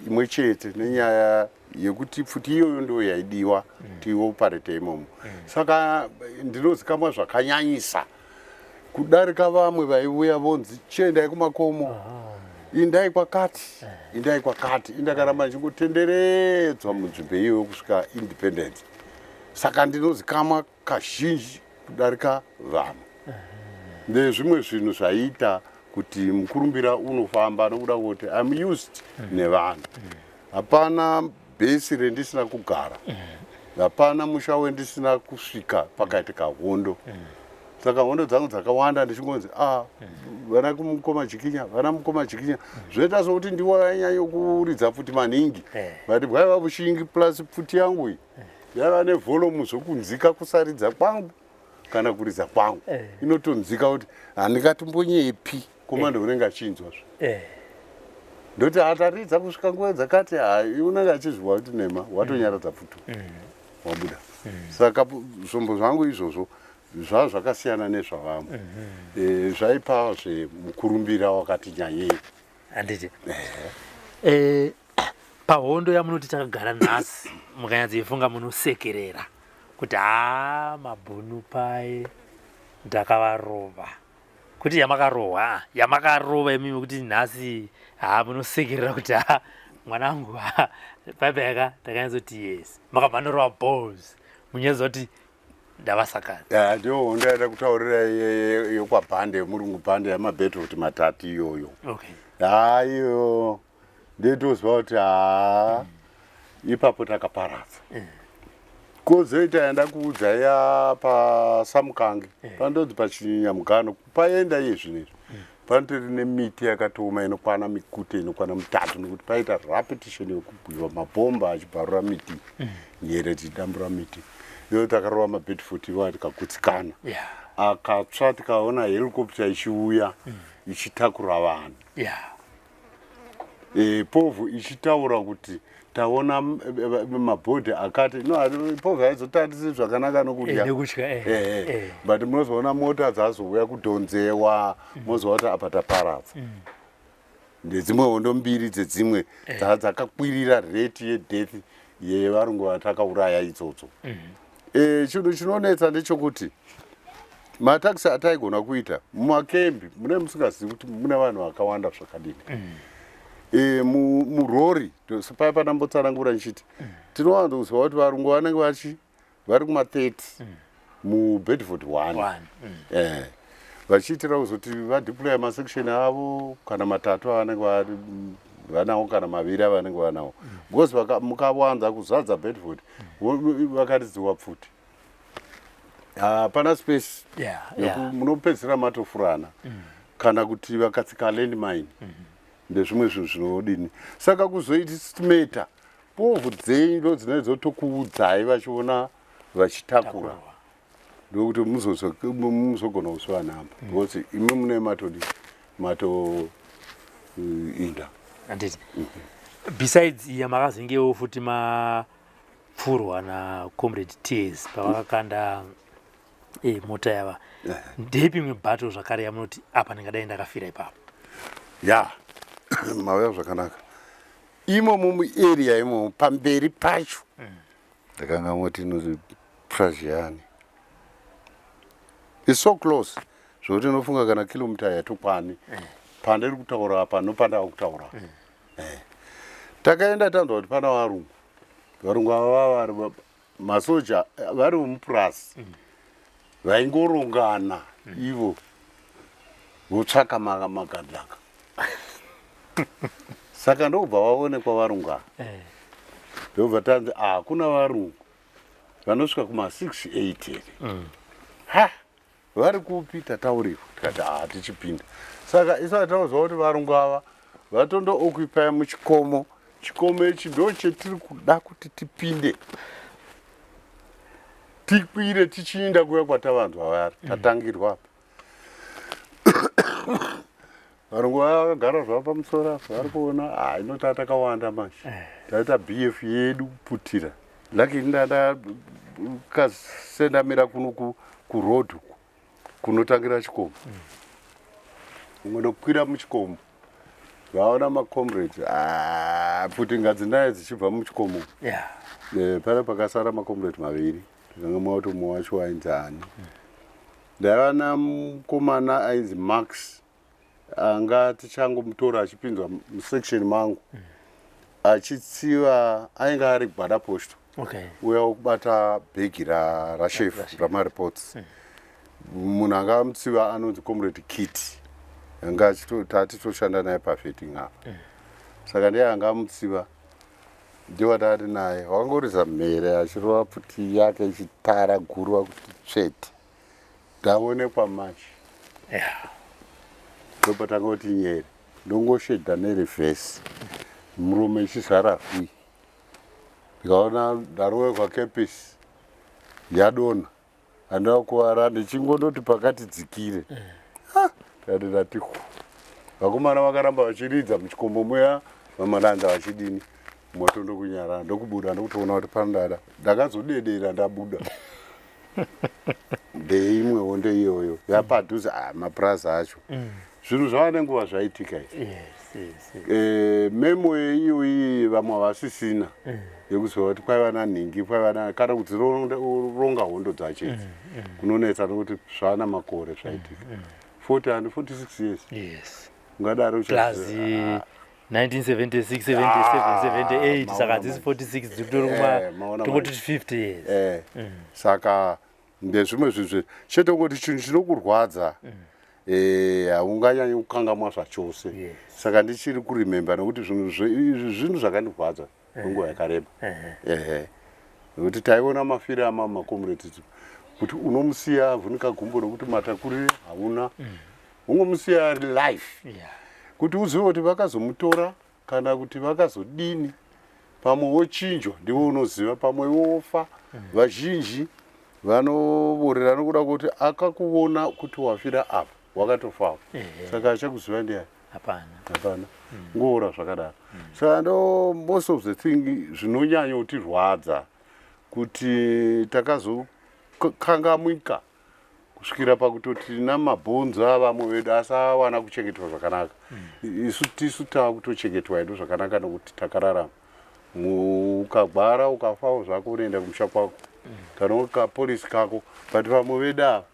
imwe chete nenyaya yekuti pfuti iyoyo ndo yaidiwa tioparete imomo. Saka ndinozikamwa zvakanyanyisa kudarika vamwe vaiuya vonzi chiendai kumakomo, indai kwakati, indai kwakati. Indakaramba ndichingotenderedzwa munzvimbo iyoyo kusvika independence. Saka ndinozikamwa kazhinji kudarika vamwe. Ndezvimwe zvinhu zvaiita kuti mukurumbira unofamba nokuda kwekuti I'm used nevanhu. Hapana bhesi rendisina kugara, hapana musha wendisina kusvika pakaitika hondo. Saka hondo dzangu dzakawanda ndichingonzi a vana kumukoma Jikinya, vana mukoma Jikinya. Zvoita sokuti ndiwo vainyanya kuridza pfuti maningi, but bwaiva vushingi. Plus pfuti yangu iyi yaiva nevolume zvokunzika kusaridza kwangu kana kuridza kwangu inotonzika kuti handingatombonyepi. Komanda unenge achinzwa zve ndoti ataridza kusvika nguva dzakati, hai, unenge achizwa kuti nema watonyaradza pfuti, wabuda. Saka zvombo zvangu izvozvo zvava zvakasiyana nezvavamwe. Zvaipa zvemukurumbira wakati nyanyei. Handiti Pahondo yamunoti takagara nhasi, mukanyatsoifunga munosekerera kuti haa, mabhunu paye ndakavarova. Kuti yamakarohwa, yamakarova imimi kuti nhasi haa munosekerera kuti haa mwanangu, haa paipa yaka ndakanyatsoti yes. Makabva norova balls munyatsoziva kuti ndavasakadza. Ndiyo hondo yaida kutaurira yekwabhande, yemurungu bhande yamabettleford matatu iyoyo. Haa, iyo ndetoziva kuti haa, ipapo takaparadza. Kozoita yandakuudza ya paSamukange, pandonzi paChinyamugano paenda iye zvinezvi, panotori nemiti yakatooma inokwana mikute inokwana mutatu, nekuti paita repetition yekubwiwa mabhomba achibvarura miti, nyere dzichidambura miti. Iyo takarova mabedford iwa tikagutsikana. Akatsva, tikaona helicopter ichiuya ichitakura vanhu. Povhu ichitaura kuti taona mabhodhi akati no, povhu haizotarisi zvakanaka nokudya. Nekutya. But munozoona mota dzazouya kudhonzewa, mozoona kuti apa taparadza. Ndedzimwe hondo mbiri dzedzimwe dzaa dzakakwirira rate yedeath yevarungu vatakauraya idzodzo. Chinhu chinonetsa ndechekuti matakisi ataigona kuita mumakembi mune musingazivi kuti mune vanhu vakawanda zvakadini. Murori paya pandambotsanangura ndichiti tinowanzoziva kuti varungu vanenge vachi vari kuma30 mubedford 1. One. Vachiitira kuzoti vadeploya masection avo kana matatu avanenge vanawo kana maviri avanenge vanawo, because mukawanza kuzadza Bedford, vakaridziwa pfuti, hapana space. Munopedzisira matofurana kana kuti vakatsika landmine, ndezvimwe zvinhu zvinodini. Saka kuzoestimata povhu dzenyu ndo dzinenge dzotokuudzai vachiona vachitakura, ndokuti muzogona kusiva namba, because imi mune matodi matoinda. Handiti besides iya makazengewo futi mapfurwa nacomrade Tears pavakakanda mota yava, ndeipi imwe battle zvakare yamunoti apa ndingadai ndakafira ipapo? Ya, mauya zvakanaka. Imomo muarea imomo pamberi pacho ndakanga moti inonzi Praziani is so close zvokuti unofunga kana kilomita yatokwani pandiri kutaura apa nopandava kutaura. Takaenda tanzwa kuti pana varungu. Varungu ava vari masoja vari vemupurasi, vaingorongana ivo votsvaka magadlaka. Saka ndobva vaonekwa varungu ava, ndobva tanzi hakuna varungu vanosvika kuma6 8 here. Ha, vari kupi? Tataurirwa. Tikati ha, tichipinda. Saka isati tauzwa kuti varungu ava vatondooccupya muchikomo. Chikomo ichi ndo chetiri kuda kuti tipinde, tikwire tichiinda kuya kwatavanzwa vari. Tatangirwa apa, varungu vaya vakagara zvavo pamusoro apa vari kuona. Ha, inota takawanda manje, taita BF yedu kuputira. Lakini ndakasendamira kuno kuroad uku kunotangira chikomo, umwe ndokwira muchikomo, vaona macomrades. Ah, pfuti ngadzi naye dzichibva muchikomo. Pane pakasara macomrade maviri, ndikanga mauti umwe wacho ainzi ani. Ndaiva namukomana ainzi Max, anga tichangomutora achipinzwa musection mangu achitsiva, ainge ari gwada posto, uya wokubata bhegi rashefu ramareports. Munhu anga amutsiva anonzi Comrade Kit, anga tatitoshanda naye pavetting apa. Saka ndiye anga amutsiva, ndiwo tati naye wakangoriza mhere achirova pfuti yake ichitara guruva kuti tsvete. Ndaonekwa manje. Ndopatanga kuti nyere, ndongoshedha nereverse, murume ichizara rwi. Ndikaona ndarovekwa kepisi yadonha, handina kukuvara, ndichingondoti pakati dzikire. Ndati ndati hu. Vakomana vakaramba vachiridza muchikomo muya, vamalanza vachidini, moto ndokunyarara, ndokubuda, ndokutoona kuti panodada. Ndakazodedera ndabuda. Ndeimwe hondo iyoyo yapadhuze. Ah, mapurazi acho, zvinhu zvava nenguva zvaitika izvi. Yes. Eh, memo iyoyi vamwe havasisina yekuziva kuti kwaiva nanhingi, kwaiva na kana kudzironga hondo dzacho idzi kunonetsa nokuti zvana makore zvaitika, 40 and 46 years. Ungadaro. Plus 1976, 77, 78, saka hadzisi 46, dziri kutori kuma Maona. tongoti 50 years. Saka ndezvimwe zvinhu chete kuti chinhu chinokurwadza haunganyanyi kukangamwa zvachose. Saka ndichiri kuremember nekuti zvinhu izvi zvinhu zvakandirwadza kwenguva yakareba, ehe, nekuti taiona mafiro amamakomureti kuti unomusiya avhunika gumbo nekuti matakurire hauna, ungomusiya ari life kuti uzive kuti vakazomutora kana kuti vakazodini. Pamwe wochinjwa, ndiwe unoziva, pamwe wofa. Vazhinji vanovorera nokuda kuti akakuona kuti wafira apa, wakatofawo. Saka achakuziva ndiani? Hapana. Hapana, ngoora zvakadaro. Saka ndo most of the thing zvinonyanya kutirwadza kuti takazokangamwika kusvikira pakutoti namabhonzo avamwe vedu asawana kuchengetwa zvakanaka. Isu tisu taakutochengetwa hedu zvakanaka nokuti takararama. Ukagwara, ukafawo zvako, unoenda kumusha kwako kana kapolisi kako, but vamwe vedu ava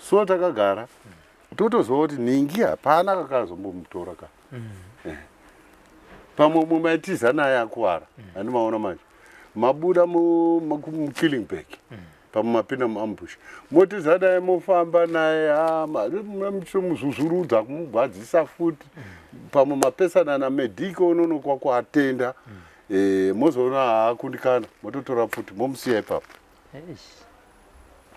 so takagara totoziva kuti nhingi hapana kakazombomutora ka. Pamwe umwe maitiza naye akuvara, handimaona manje mabuda mukilling bag, pamwe mapinda muambush, motiza naye, mofamba naye, muchimuzvuzvurudza kumugwadzisa futi. Pamwe mapesana namedhiko unonokwa kuatenda, mozoona haakundikana, mototora pfuti, momusiya ipapo.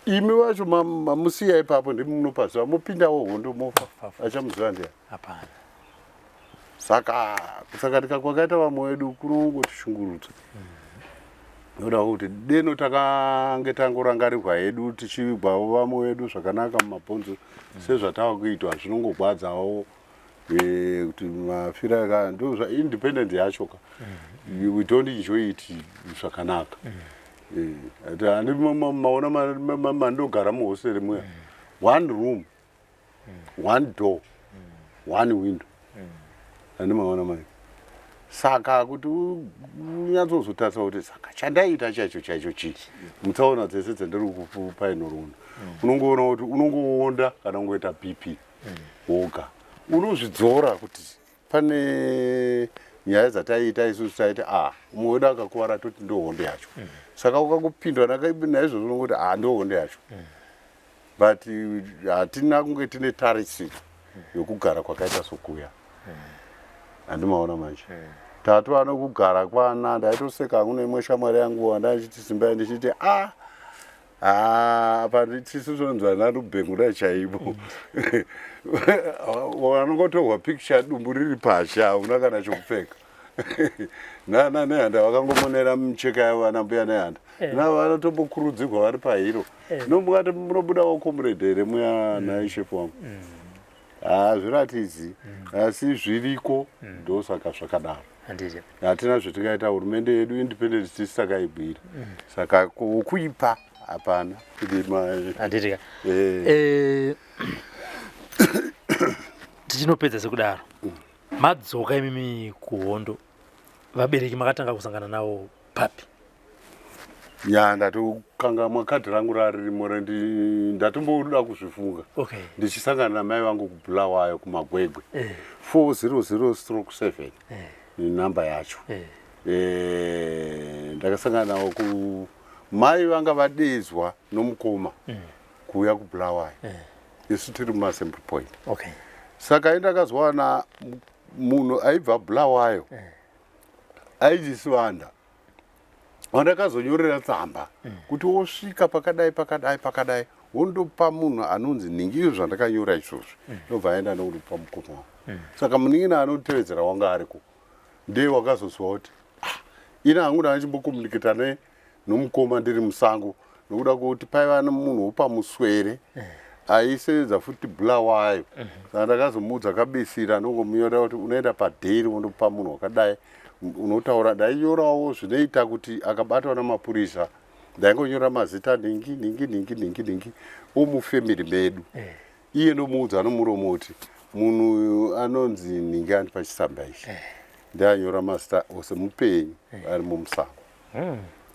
Imi vacho mamusiya ipapo, ndimi munopaziva, mopindawo hondo, mofa, achamuziva ndiani? Hapana. Saka kusakatika kwakaita vamwe vedu kunongotishungurudza noda kuti deno takange tangorangarirwa hedu, tichivigwawo vamwe vedu zvakanaka mumabhonzo sezvatava kuitwa. Zvinongogwadzawo kuti mafira aka ndo independent yacho ka, we don't enjoy it zvakanaka. Handi maona mandogara muhostere muya, one room, one door, one window, handi maona mai? Saka kuti unyatsozotarisa kuti saka chandaita chaicho chaicho chii mutsaona dzese dzandiri kupa inorona, unongoona kuti unongoonda kana ungoita BP woga, unozvidzora kuti pane nyaya dzataiita isusu. Taiti a umwe wedu akakuvara, toti ndo hondo yacho. Saka ukangopindwa naizvozvo, unongoti a ndo hondo yacho. But hatina kunge tine tarisiro yokugara kwakaita sokuya, handimaona manje? Tatu anokugara kwana ndaitoseka hangu neimwe shamwari yangu wandachiti simbai, ndichiti a apa tisu tonzi ana rubhengura chaivo, vanongotorwa picture dumbu riri pasi, hauna kana chokupfeka. Nana Nehanda vakangomonera micheka yavo, vana mbuya Nehanda navo vanotombokurudzirwa vari pahiro. Nomukati munobudawo comrade here muya naishefu wangu? Hazviratidzi, asi zviriko, ndosaka zvakadaro. Handiti. Hatina zvatingaita. Hurumende yedu independent tisi takaibwira, saka wokuipa hapana kuti Handiti ka. Eh. Tichinopedza sekudaro, madzoka imimi kuhondo, vabereki makatanga kusangana navo papi? Ya, ndatokangamwa kadhi rangu raririmo, ndatomboda kuzvifunga. Ndichisangana namai vangu kuBulawayo, kuMagwegwe, 400/7 nenhamba yacho. Ndakasangana navo ku mai vanga vadezwa nomukoma kuuya kuBulawayo, isu tiri mumassembly point. Saka indakazowana munhu aibva Bulawayo aichisivanda wandakazonyorera tsamba kuti wosvika pakadai pakadai pakadai, wondopa munhu anonzi nhingi izvo zvandakanyora izvozvo. Ndobva aenda nokundopa mukoma wangu. Saka munin'ina anotevedzera wanga ariko ndiye wakazozwa kuti, "Ah, ini hangu ndachimbokomuniketa nomukoma ndiri musango," nokuda kwekuti paiva nemunhu wopamuswere aisevedza futi Bulawayo. Saka ndakazomuudza kabisira, ndongomunyora kuti unoenda padheri, wondopa munhu wakadai, unotaura. Ndainyorawo zvinoita kuti akabatwa namapurisa, ndaingonyora mazita nhingi nhingi nhingi nhingi nhingi omufemiri medu. Iye ndomuudza nomuromo kuti Munhu uyu anonzi nhingi andipa chisamba ichi eh. Ndianyora mazita ose mupenyu eh. Ari mumusango.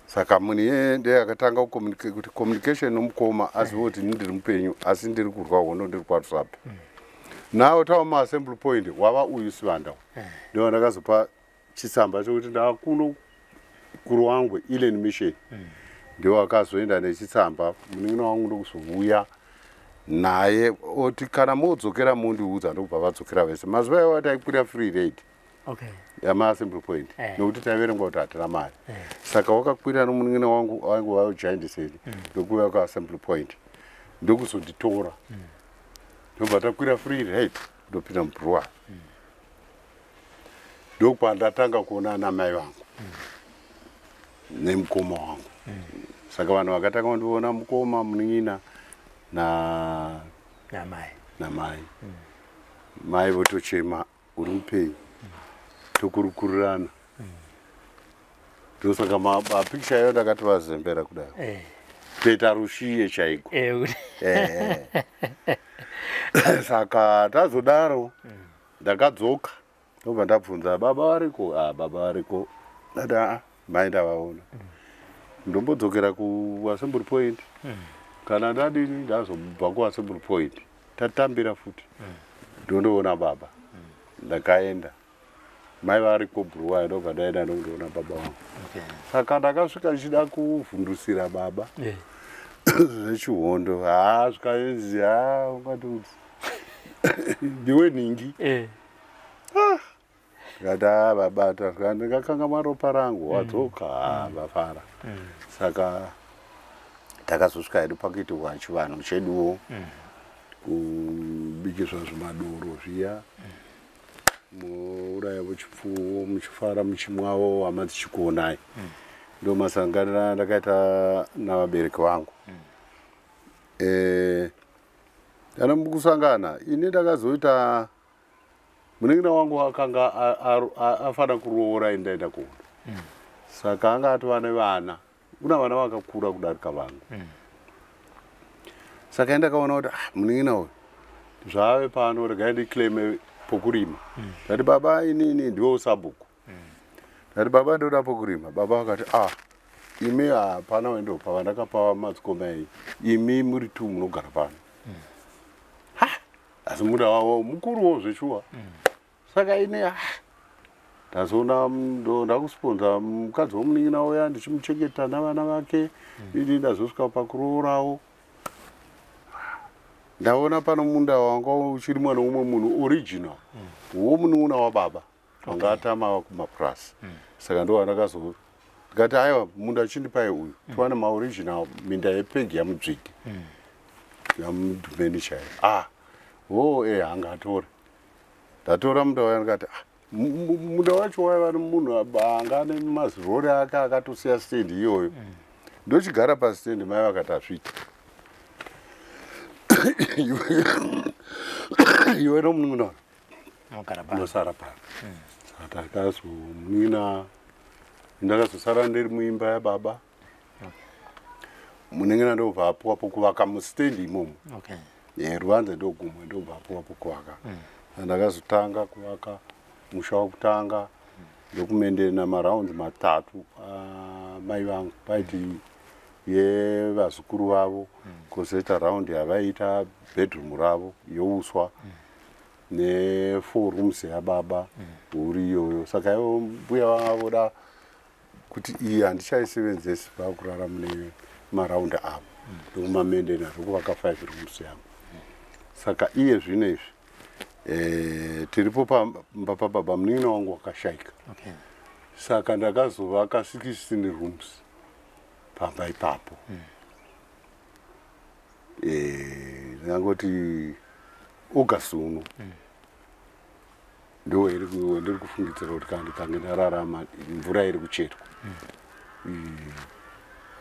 Saka munhu iyeye ndiye akatanga kuti communication nomukoma azive kuti ini ndiri mupenyu asi ndiri kurwa hondo ndiri kwarusape. Now tava maassembly point wava uyu Sivanda ndivo ndakazopa chitsamba chokuti ndakuno kuRuwangwe Elen Mission. Ndiwo akazoenda nechitsamba, munin'ina wangu ndokuzouya naye oti kana modzokera mundiudza, ndokubva vadzokera vese. Mazuva iwayo taikwira free rate yamaassembly point nokuti taiverengwa kuti hatina mari. Saka wakakwira nomunin'ina wangu wangu vajoindiseni ndokuuya kuassembly point ndokuzonditora, ndobva takwira free rate ndopinda mubruwa. Ndokwandatanga kuona ana mai vangu nemukoma wangu. Saka vanhu vakatanga kundiona mukoma, munin'ina na namai. Namai. Mai votochema, uri mupenyu, tokurukurirana. Ndosaka mapikicha ayo ndakati vazembera kudai kutoita rushiye chaiko. Saka tazodaro ndakadzoka, ndobva ndabvunza baba variko. Ah, baba variko. Ndati aa, mai ndavaona, ndombodzokera kuassembly point. Kana ndadini, ndazobva kuassembly point tatambira futi ndondoona baba. Ndakaenda, mai variko Bhuruwayo, ndobva ndaenda ndokundoona baba vangu. Saka ndakasvika ndichida kuvhundusira baba zvechihondo. Haa, zvikanzi ha, ungatiudzi ndiwe nhingi. Ndikati haa babata, ndingakanga maropa rangu wadzoka. Haa, vafara. Saka takazosvika hedu pakuitirwa chivanhu cheduwo, kubikiswa zvimadoro zviya, mourayavo chipfuwo, muchifara, muchimwawo, hama dzichikuonai. Ndo masanganira ndakaita navabereki vangu. Kana mukusangana ini ndakazoita munin'ina wangu akanga afana kuroora, ini ndaenda kuhondo. Saka anga atova nevana, una vana vakakura kudarika vangu. Saka indakaona kuti ah, munin'ina uyu zvaave pano, regai ndiclaime pokurima. Ndati baba, inini ndiwe usabhuku. Ndati baba, ndoda pokurima. Baba vakati ah, imi hapana wendopa, vandakapa madzikoma enyu, imi muri tu munogara pano. Ha, asi munda wavo mukuruwo zveshuwa. Saka ini ah, ndazoona ndakusponza mukadzi womunin'ina uya, ndichimuchengeta navana vake. Ini ndazosvika pakuroorawo, ndaona pano munda wanga uchirimwa neumwe munhu original womunun'una wababa wanga atama kumapurasi. Saka ndo vandakazo ndikati aiwa, munda chindipai uyu, tiwane maoriginal minda yepegi yamudzviti yamudhumeni chaiyo. Ah, o e hangatore. Ndatora munda waya, ndikati ah, munda wacho waiva nemunhu anga ane mazirori ake akatosiya stendi iyoyo. Ndochigara pastendi, mai vakati hazviiti, iwe nomunun'una Unogara pano. Unosara pano. Saka takazomunina, ndakazosara ndiri muimba yababa, munengena ndobva apuwa pokuvaka mustendi imomo. Ruvanze ndogumwe, ndobva apuwa pokuvaka. Ndakazotanga kuvaka musha wokutanga, ndokumendena maraundi matatu amai vangu, paiti yevazukuru vavo, kwozoita raundi yavaiita bedroom ravo youswa, ne4 rooms yababa huru iyoyo. Saka ivo mbuya vanga voda kuti iyi handichaisevenzesi, vakurara mune maraundi avo, ndokumamendena ndokuvaka 5 rooms yangu. Saka iye zvino izvi tiripo pamba pababa, munin'ina wangu wakashaika. Saka ndakazovaka 16 rooms pamba ipapo. Ndingangoti August uno ndo ndiri kufungidzira kuti kana ndikange ndararama, mvura iri kucherwa.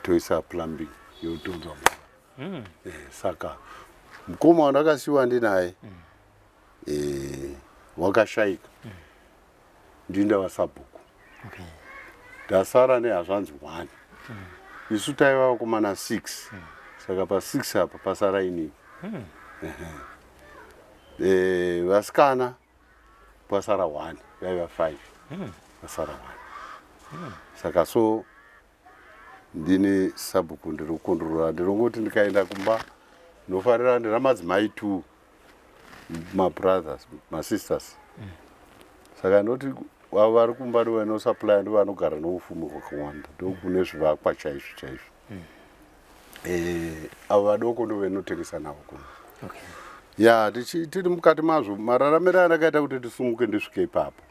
Toisa plumbing yotonzwa mvura. Saka mukoma wandakasiwa ndinaye wakashaika, ndini ndava sabhuku. Ndasara nehazvanzi 1. Isu taiva vakomana 6, saka pa6 apa pasara inini. Ehe. Vasikana kwasara one, vaiva five, vasara one. Saka so ndini sabhuku ndiri kukondorora. Ndinongoti ndikaenda kumba ndinofarira ndina madzimai two, mabrothers, masisters. Saka ndoti avo vari kumba ndo vanosupply, ndo vanogara noufumi hwakawanda, ndokune zvivakwa chaizvo chaizvo. Avo vadoko ndo vanotengesa navo kuno. Ya, tiri mukati mazvo. Mararamiro andakaita kuti ndisumuke ndisvike ipapo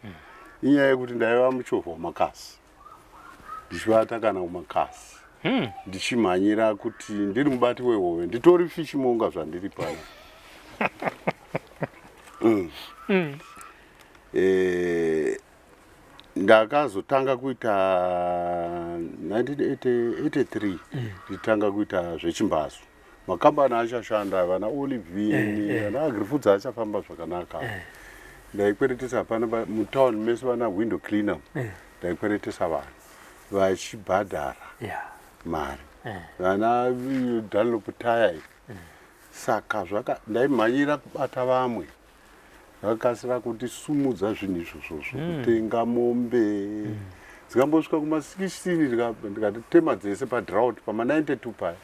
inyaya yekuti ndaiva muchovha wamakasi, ndichivata kana kumakasi, ndichimhanyira kuti ndiri mubati wehove, nditori fishmonger zvandiri pano. Ndakazotanga kuita 1983, ndichitanga kuita zvechimbazu. Makambani achashanda, vana Olivin, vana Agrifoods achafamba zvakanaka. Ndaikweretesa hapana mutown mese, vana window cleaner. Ndaikweretesa vanhu vachibhadhara mari, vana Dunlop tire. Saka zvaka ndaimhanyira kubata vamwe, vakasira kutisumudza zvinhu izvozvozvo, kutenga mombe dzikambosvika kuma16, ndikatema dzese padrought pama92 paya.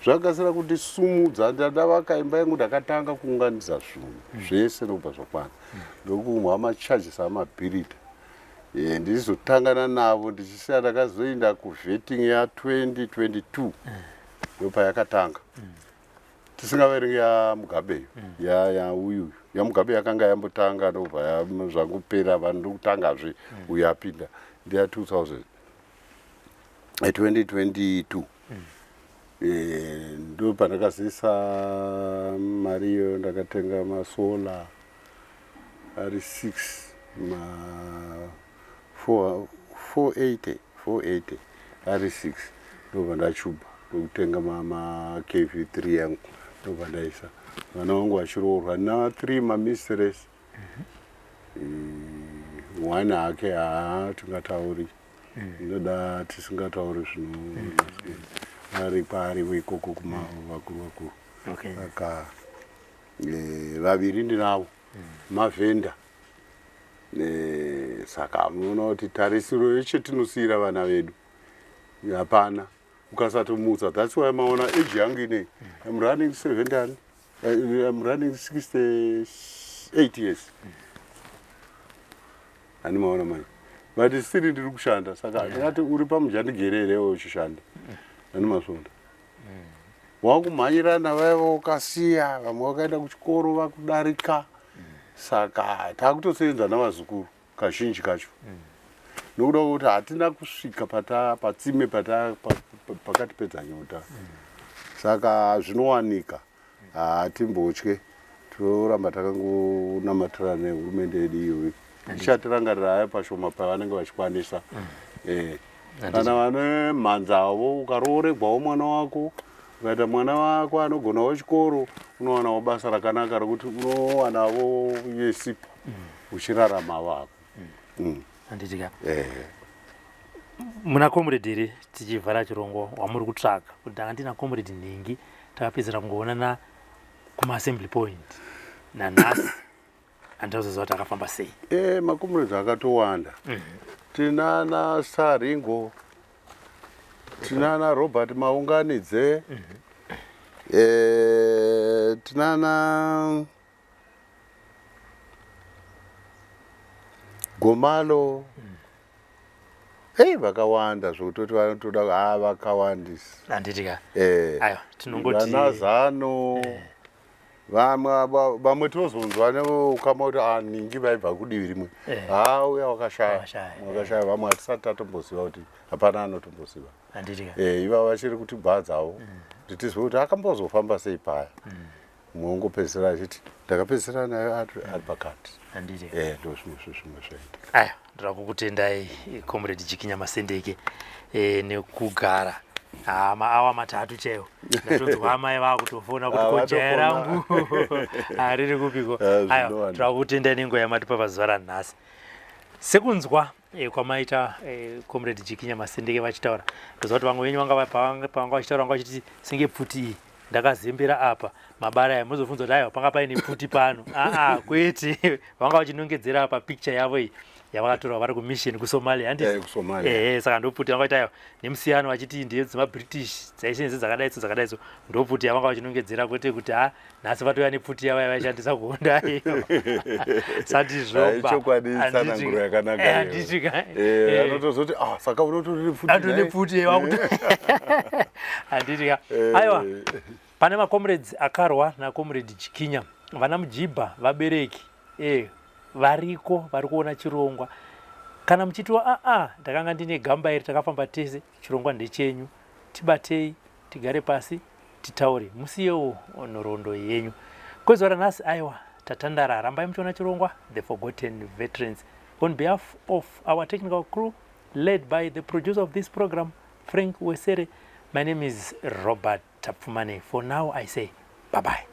Zvakasira kutisumudza. Ndandavaka imba yangu, ndakatanga kuunganidza zvinhu zvese nokubva zvakwana, ndokumwa macharges amabhirida. Ndichizotangana navo ndichisiya. Ndakazoenda kuvetting ya2022, ndopayakatanga, tisingaverengi yaMugabe iyo, yauyu yaMugabe yakanga yambotanga, ndobva zvangopera, vanhu ndokutangazve. Uyu apinda ndeya 2000, 2022. Ndo pandakazisa mari iyoyo, ndakatenga masolar ari 6, ma 4 480 480 ari 6, ndobva ndachuba ndokutenga ma KV3 yangu, ndobva ndaisa vana vangu vachiroorwa na 3 mamistress. One hake haa tingatauri, ndoda tisingatauri zvino ari kwaariwo ikoko kuma vakuru vakuru. Saka vaviri ndinavo mavhenda. Saka munoona kuti tarisiro yechetinosiyira vana vedu hapana ukasatomutsa. That's why maona age yangu inei, I'm running 70 ani, I'm running 68 years ani, maona manje, but still ndiri kushanda. Saka ndingati uri pamujandigere here uchishanda ani masonda wakumhanyirana vaiva ukasiya vamwe vakaenda kuchikoro vakudarika. Saka takutosenza navazukuru kazhinji kacho, nokuda kwekuti hatina kusvika patsime pakati pedzanyota. Saka zvinowanika, hatimbotye, toramba takangonamatira nehurumende yedu iyoyo ichatirangarira haya pashoma pavanenge vachikwanisa. Kana vane mhanzavo, ukarooregwawo mwana wako, ukaita mwana wako anogonawo chikoro, unowanawo basa rakanaka rokuti unowanavo yesipo uchirarama wako. Handiti ka? Muna comrade here, tichivhara chirongwa, wamuri kutsvaga kuti ndanga ndina comrade nhingi, takapedzera kungoonana kumaassembly point nanhasi handinozoziva kuti akafamba sei? Macomrades akatowanda. Tinana Saringo, tinana Robert Maunganidze, tinana Gomalo. Ei, vakawanda zvokutoti vanotoda, ha, vakawandisa. Handiti ka? Eh. Aiwa, tinongoti vana Zano, vamwe vamwe tozonzwa neukama kuti ah, ningi vaibva kudivi rimwe. Ha, uya wakashaya. Wakashaya. Wakashaya. Vamwe hatisati tatomboziva kuti, hapana anotomboziva. Handiti ka? Ivava vachiri kutibvadzawo kuti tizwe kuti akambozofamba sei paya. Mumwe ungopedzisira achiti ndakapedzisira naye ari pakati. Handiti? Ndo zvimwe zvezvimwe zvaitika. Aya, ndoda kukutendai, comrade Jikinya Masendeke, nekugara maawa 3 chaiwo. Ndatonzwa amai vakutofona kuti Ah, ko jaya vatofona. rangu riri kupiko? Ah, Aiwa, zvinowanda. toda kukutendai nenguva yamatipa pazuva ranhasi. Sekunzwa kwamaita comrade Jikinya Masendeke vachitaura, ndoziva kuti vamwe venyu vanga pavanga vachitaura vanga vachiti senge pfuti iyi. Ndakazembera apa mabara aya mozofunza kuti aiwa panga paine pfuti pano. Aa kwete, vanga vachinongedzera apa picture yavo iyi yavakatorwa vari kumission kuSomalia, handiti? Kusomalia. Ehe, saka ndopfuti vanga vaita aiwa nemusiyano vachiti ndiyo dzemaBritish dzaishandisa dzakadai so dzakadai so, ndopfuti yavanga vachinongedzera, kwete kuti ha nhasi vatouya nepfuti yavo yavaishandisa kuhonda iyo. Sandizvoba. Chokwadi, tsananguro yakanaka iyo. Handiti ka? Anotozoti ah, saka unotori nepfuti Ato nhai?" nepfuti yevakuti, handiti ka? Aiwa, pane macomrades akarwa nacomrade Jikinya, vana Mujibha, vabereki variko vari kuona chirongwa. Kana muchitiwa aa ndakanga ndine gamba iri, takafamba tese, chirongwa ndechenyu, tibatei tigare pasi titaure, musiyewo nhoroondo yenyu. Kwezuva ranhasi aiwa tatandara. Rambai muchiona chirongwa The Forgotten Veterans. On behalf of our technical crew led by the producer of this program, Frank Wesere, my name is Robert Tapfumane. For now I say bye bye.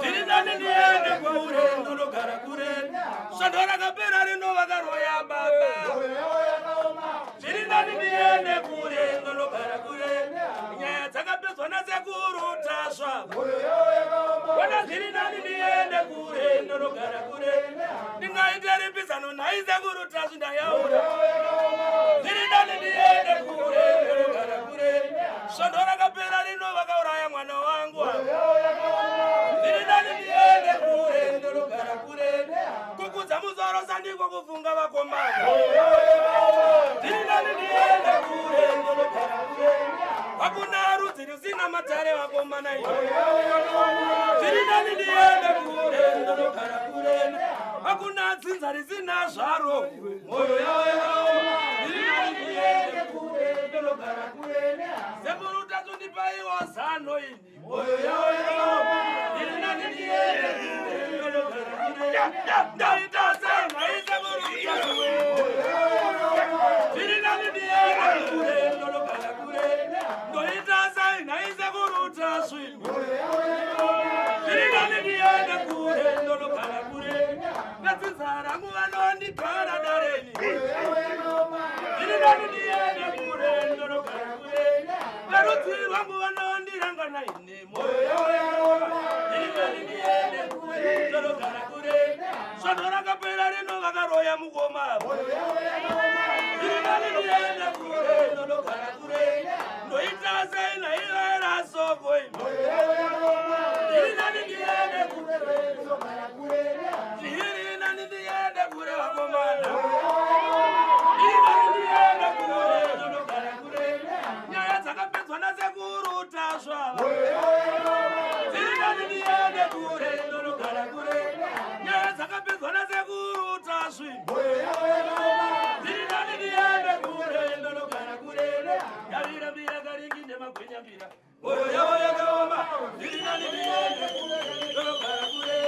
Zviri nani ndiende kure. Svondo rakapera rino vakaroya baba. Zviri nani ndiende kure ndonogara kure. Nyaya dzakapedzwa nasekuru Tasva. Kona zviri nani ndiende kure ndonogara kure. Ndingaite ripisano nhai sekuru Tasva ndayaura. Zviri nani ndiende kure ndonogara kure. Svondo rakapera rino vakauraya mwana wangu. Zviri nani ndiende kure ndonogara kure. Kukudza musoro sandiko kufunga vakomana. Zviri nani ndiende kure ndonogara kure. Hakuna rudzi rusina matare vakomana iyo. Zviri nani ndiende kure ndonogara kure. Hakuna dzinza risina zvaro. Moyo yavo yakaoma. Zviri nani ndiende kure ndonogara kure. Sekuru Tatsundipaiwo zano ini. Moyo yavo yakaoma. Zviri nani ndiende kure ndonogara kure. Ndaita sei nhai sekuru Tasvu. Zviri nani ndiende kure ndonogara kure. Ndoita sei nhai sekuru Tasvu. Zviri nani ndiende kure ndonogara kure. Vedzinza rangu vanondigara dareni. Zviri nani ndiende kure ndonogara kure. Verudzi rwangu vanondirangana ini. Moyo yavo yakaoma. Zviri nani ndiende kure ndonogara kure. Svondo rakapera rino vakaroya mukoma. Zviri nani ndiende kure ndonogara kure. Ndoita sei nhaivera soko imi. Zviri nani ndiende kure. Zviri nani ndiende kure vakomana. Zviri nani ndiende kure ndonogara kure. Nyaya dzakapedzwa nasekuru Tasva. Zviri nani ndiende kure ndonogara kure. Nyaya dzakapedzwa nasekuru Tasvi. Zviri nani ndiende kure ndonogara kure. Yavira mbira karingi nemagwenya mbira. Moyo yavo yakaoma. Zviri nani ndiende kure ndonogara kure.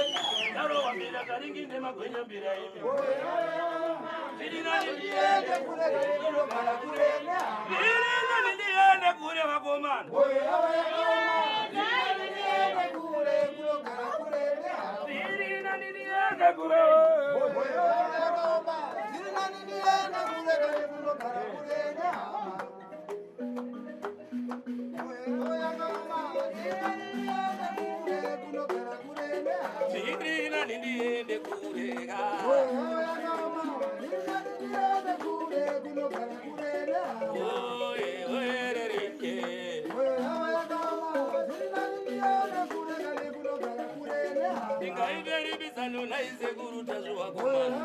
Yarowa mbira karingi nemagwenya mbira imi. Zviri nani ndiende kure ndonogara kure. Zviri nani ndiende kure vakomana. Zviri nani ndiende kure. Zviri nani ndiende kure. Oye, oye, re, re, re. Ndingaite ripisano naisekuru Tasvu vakomana.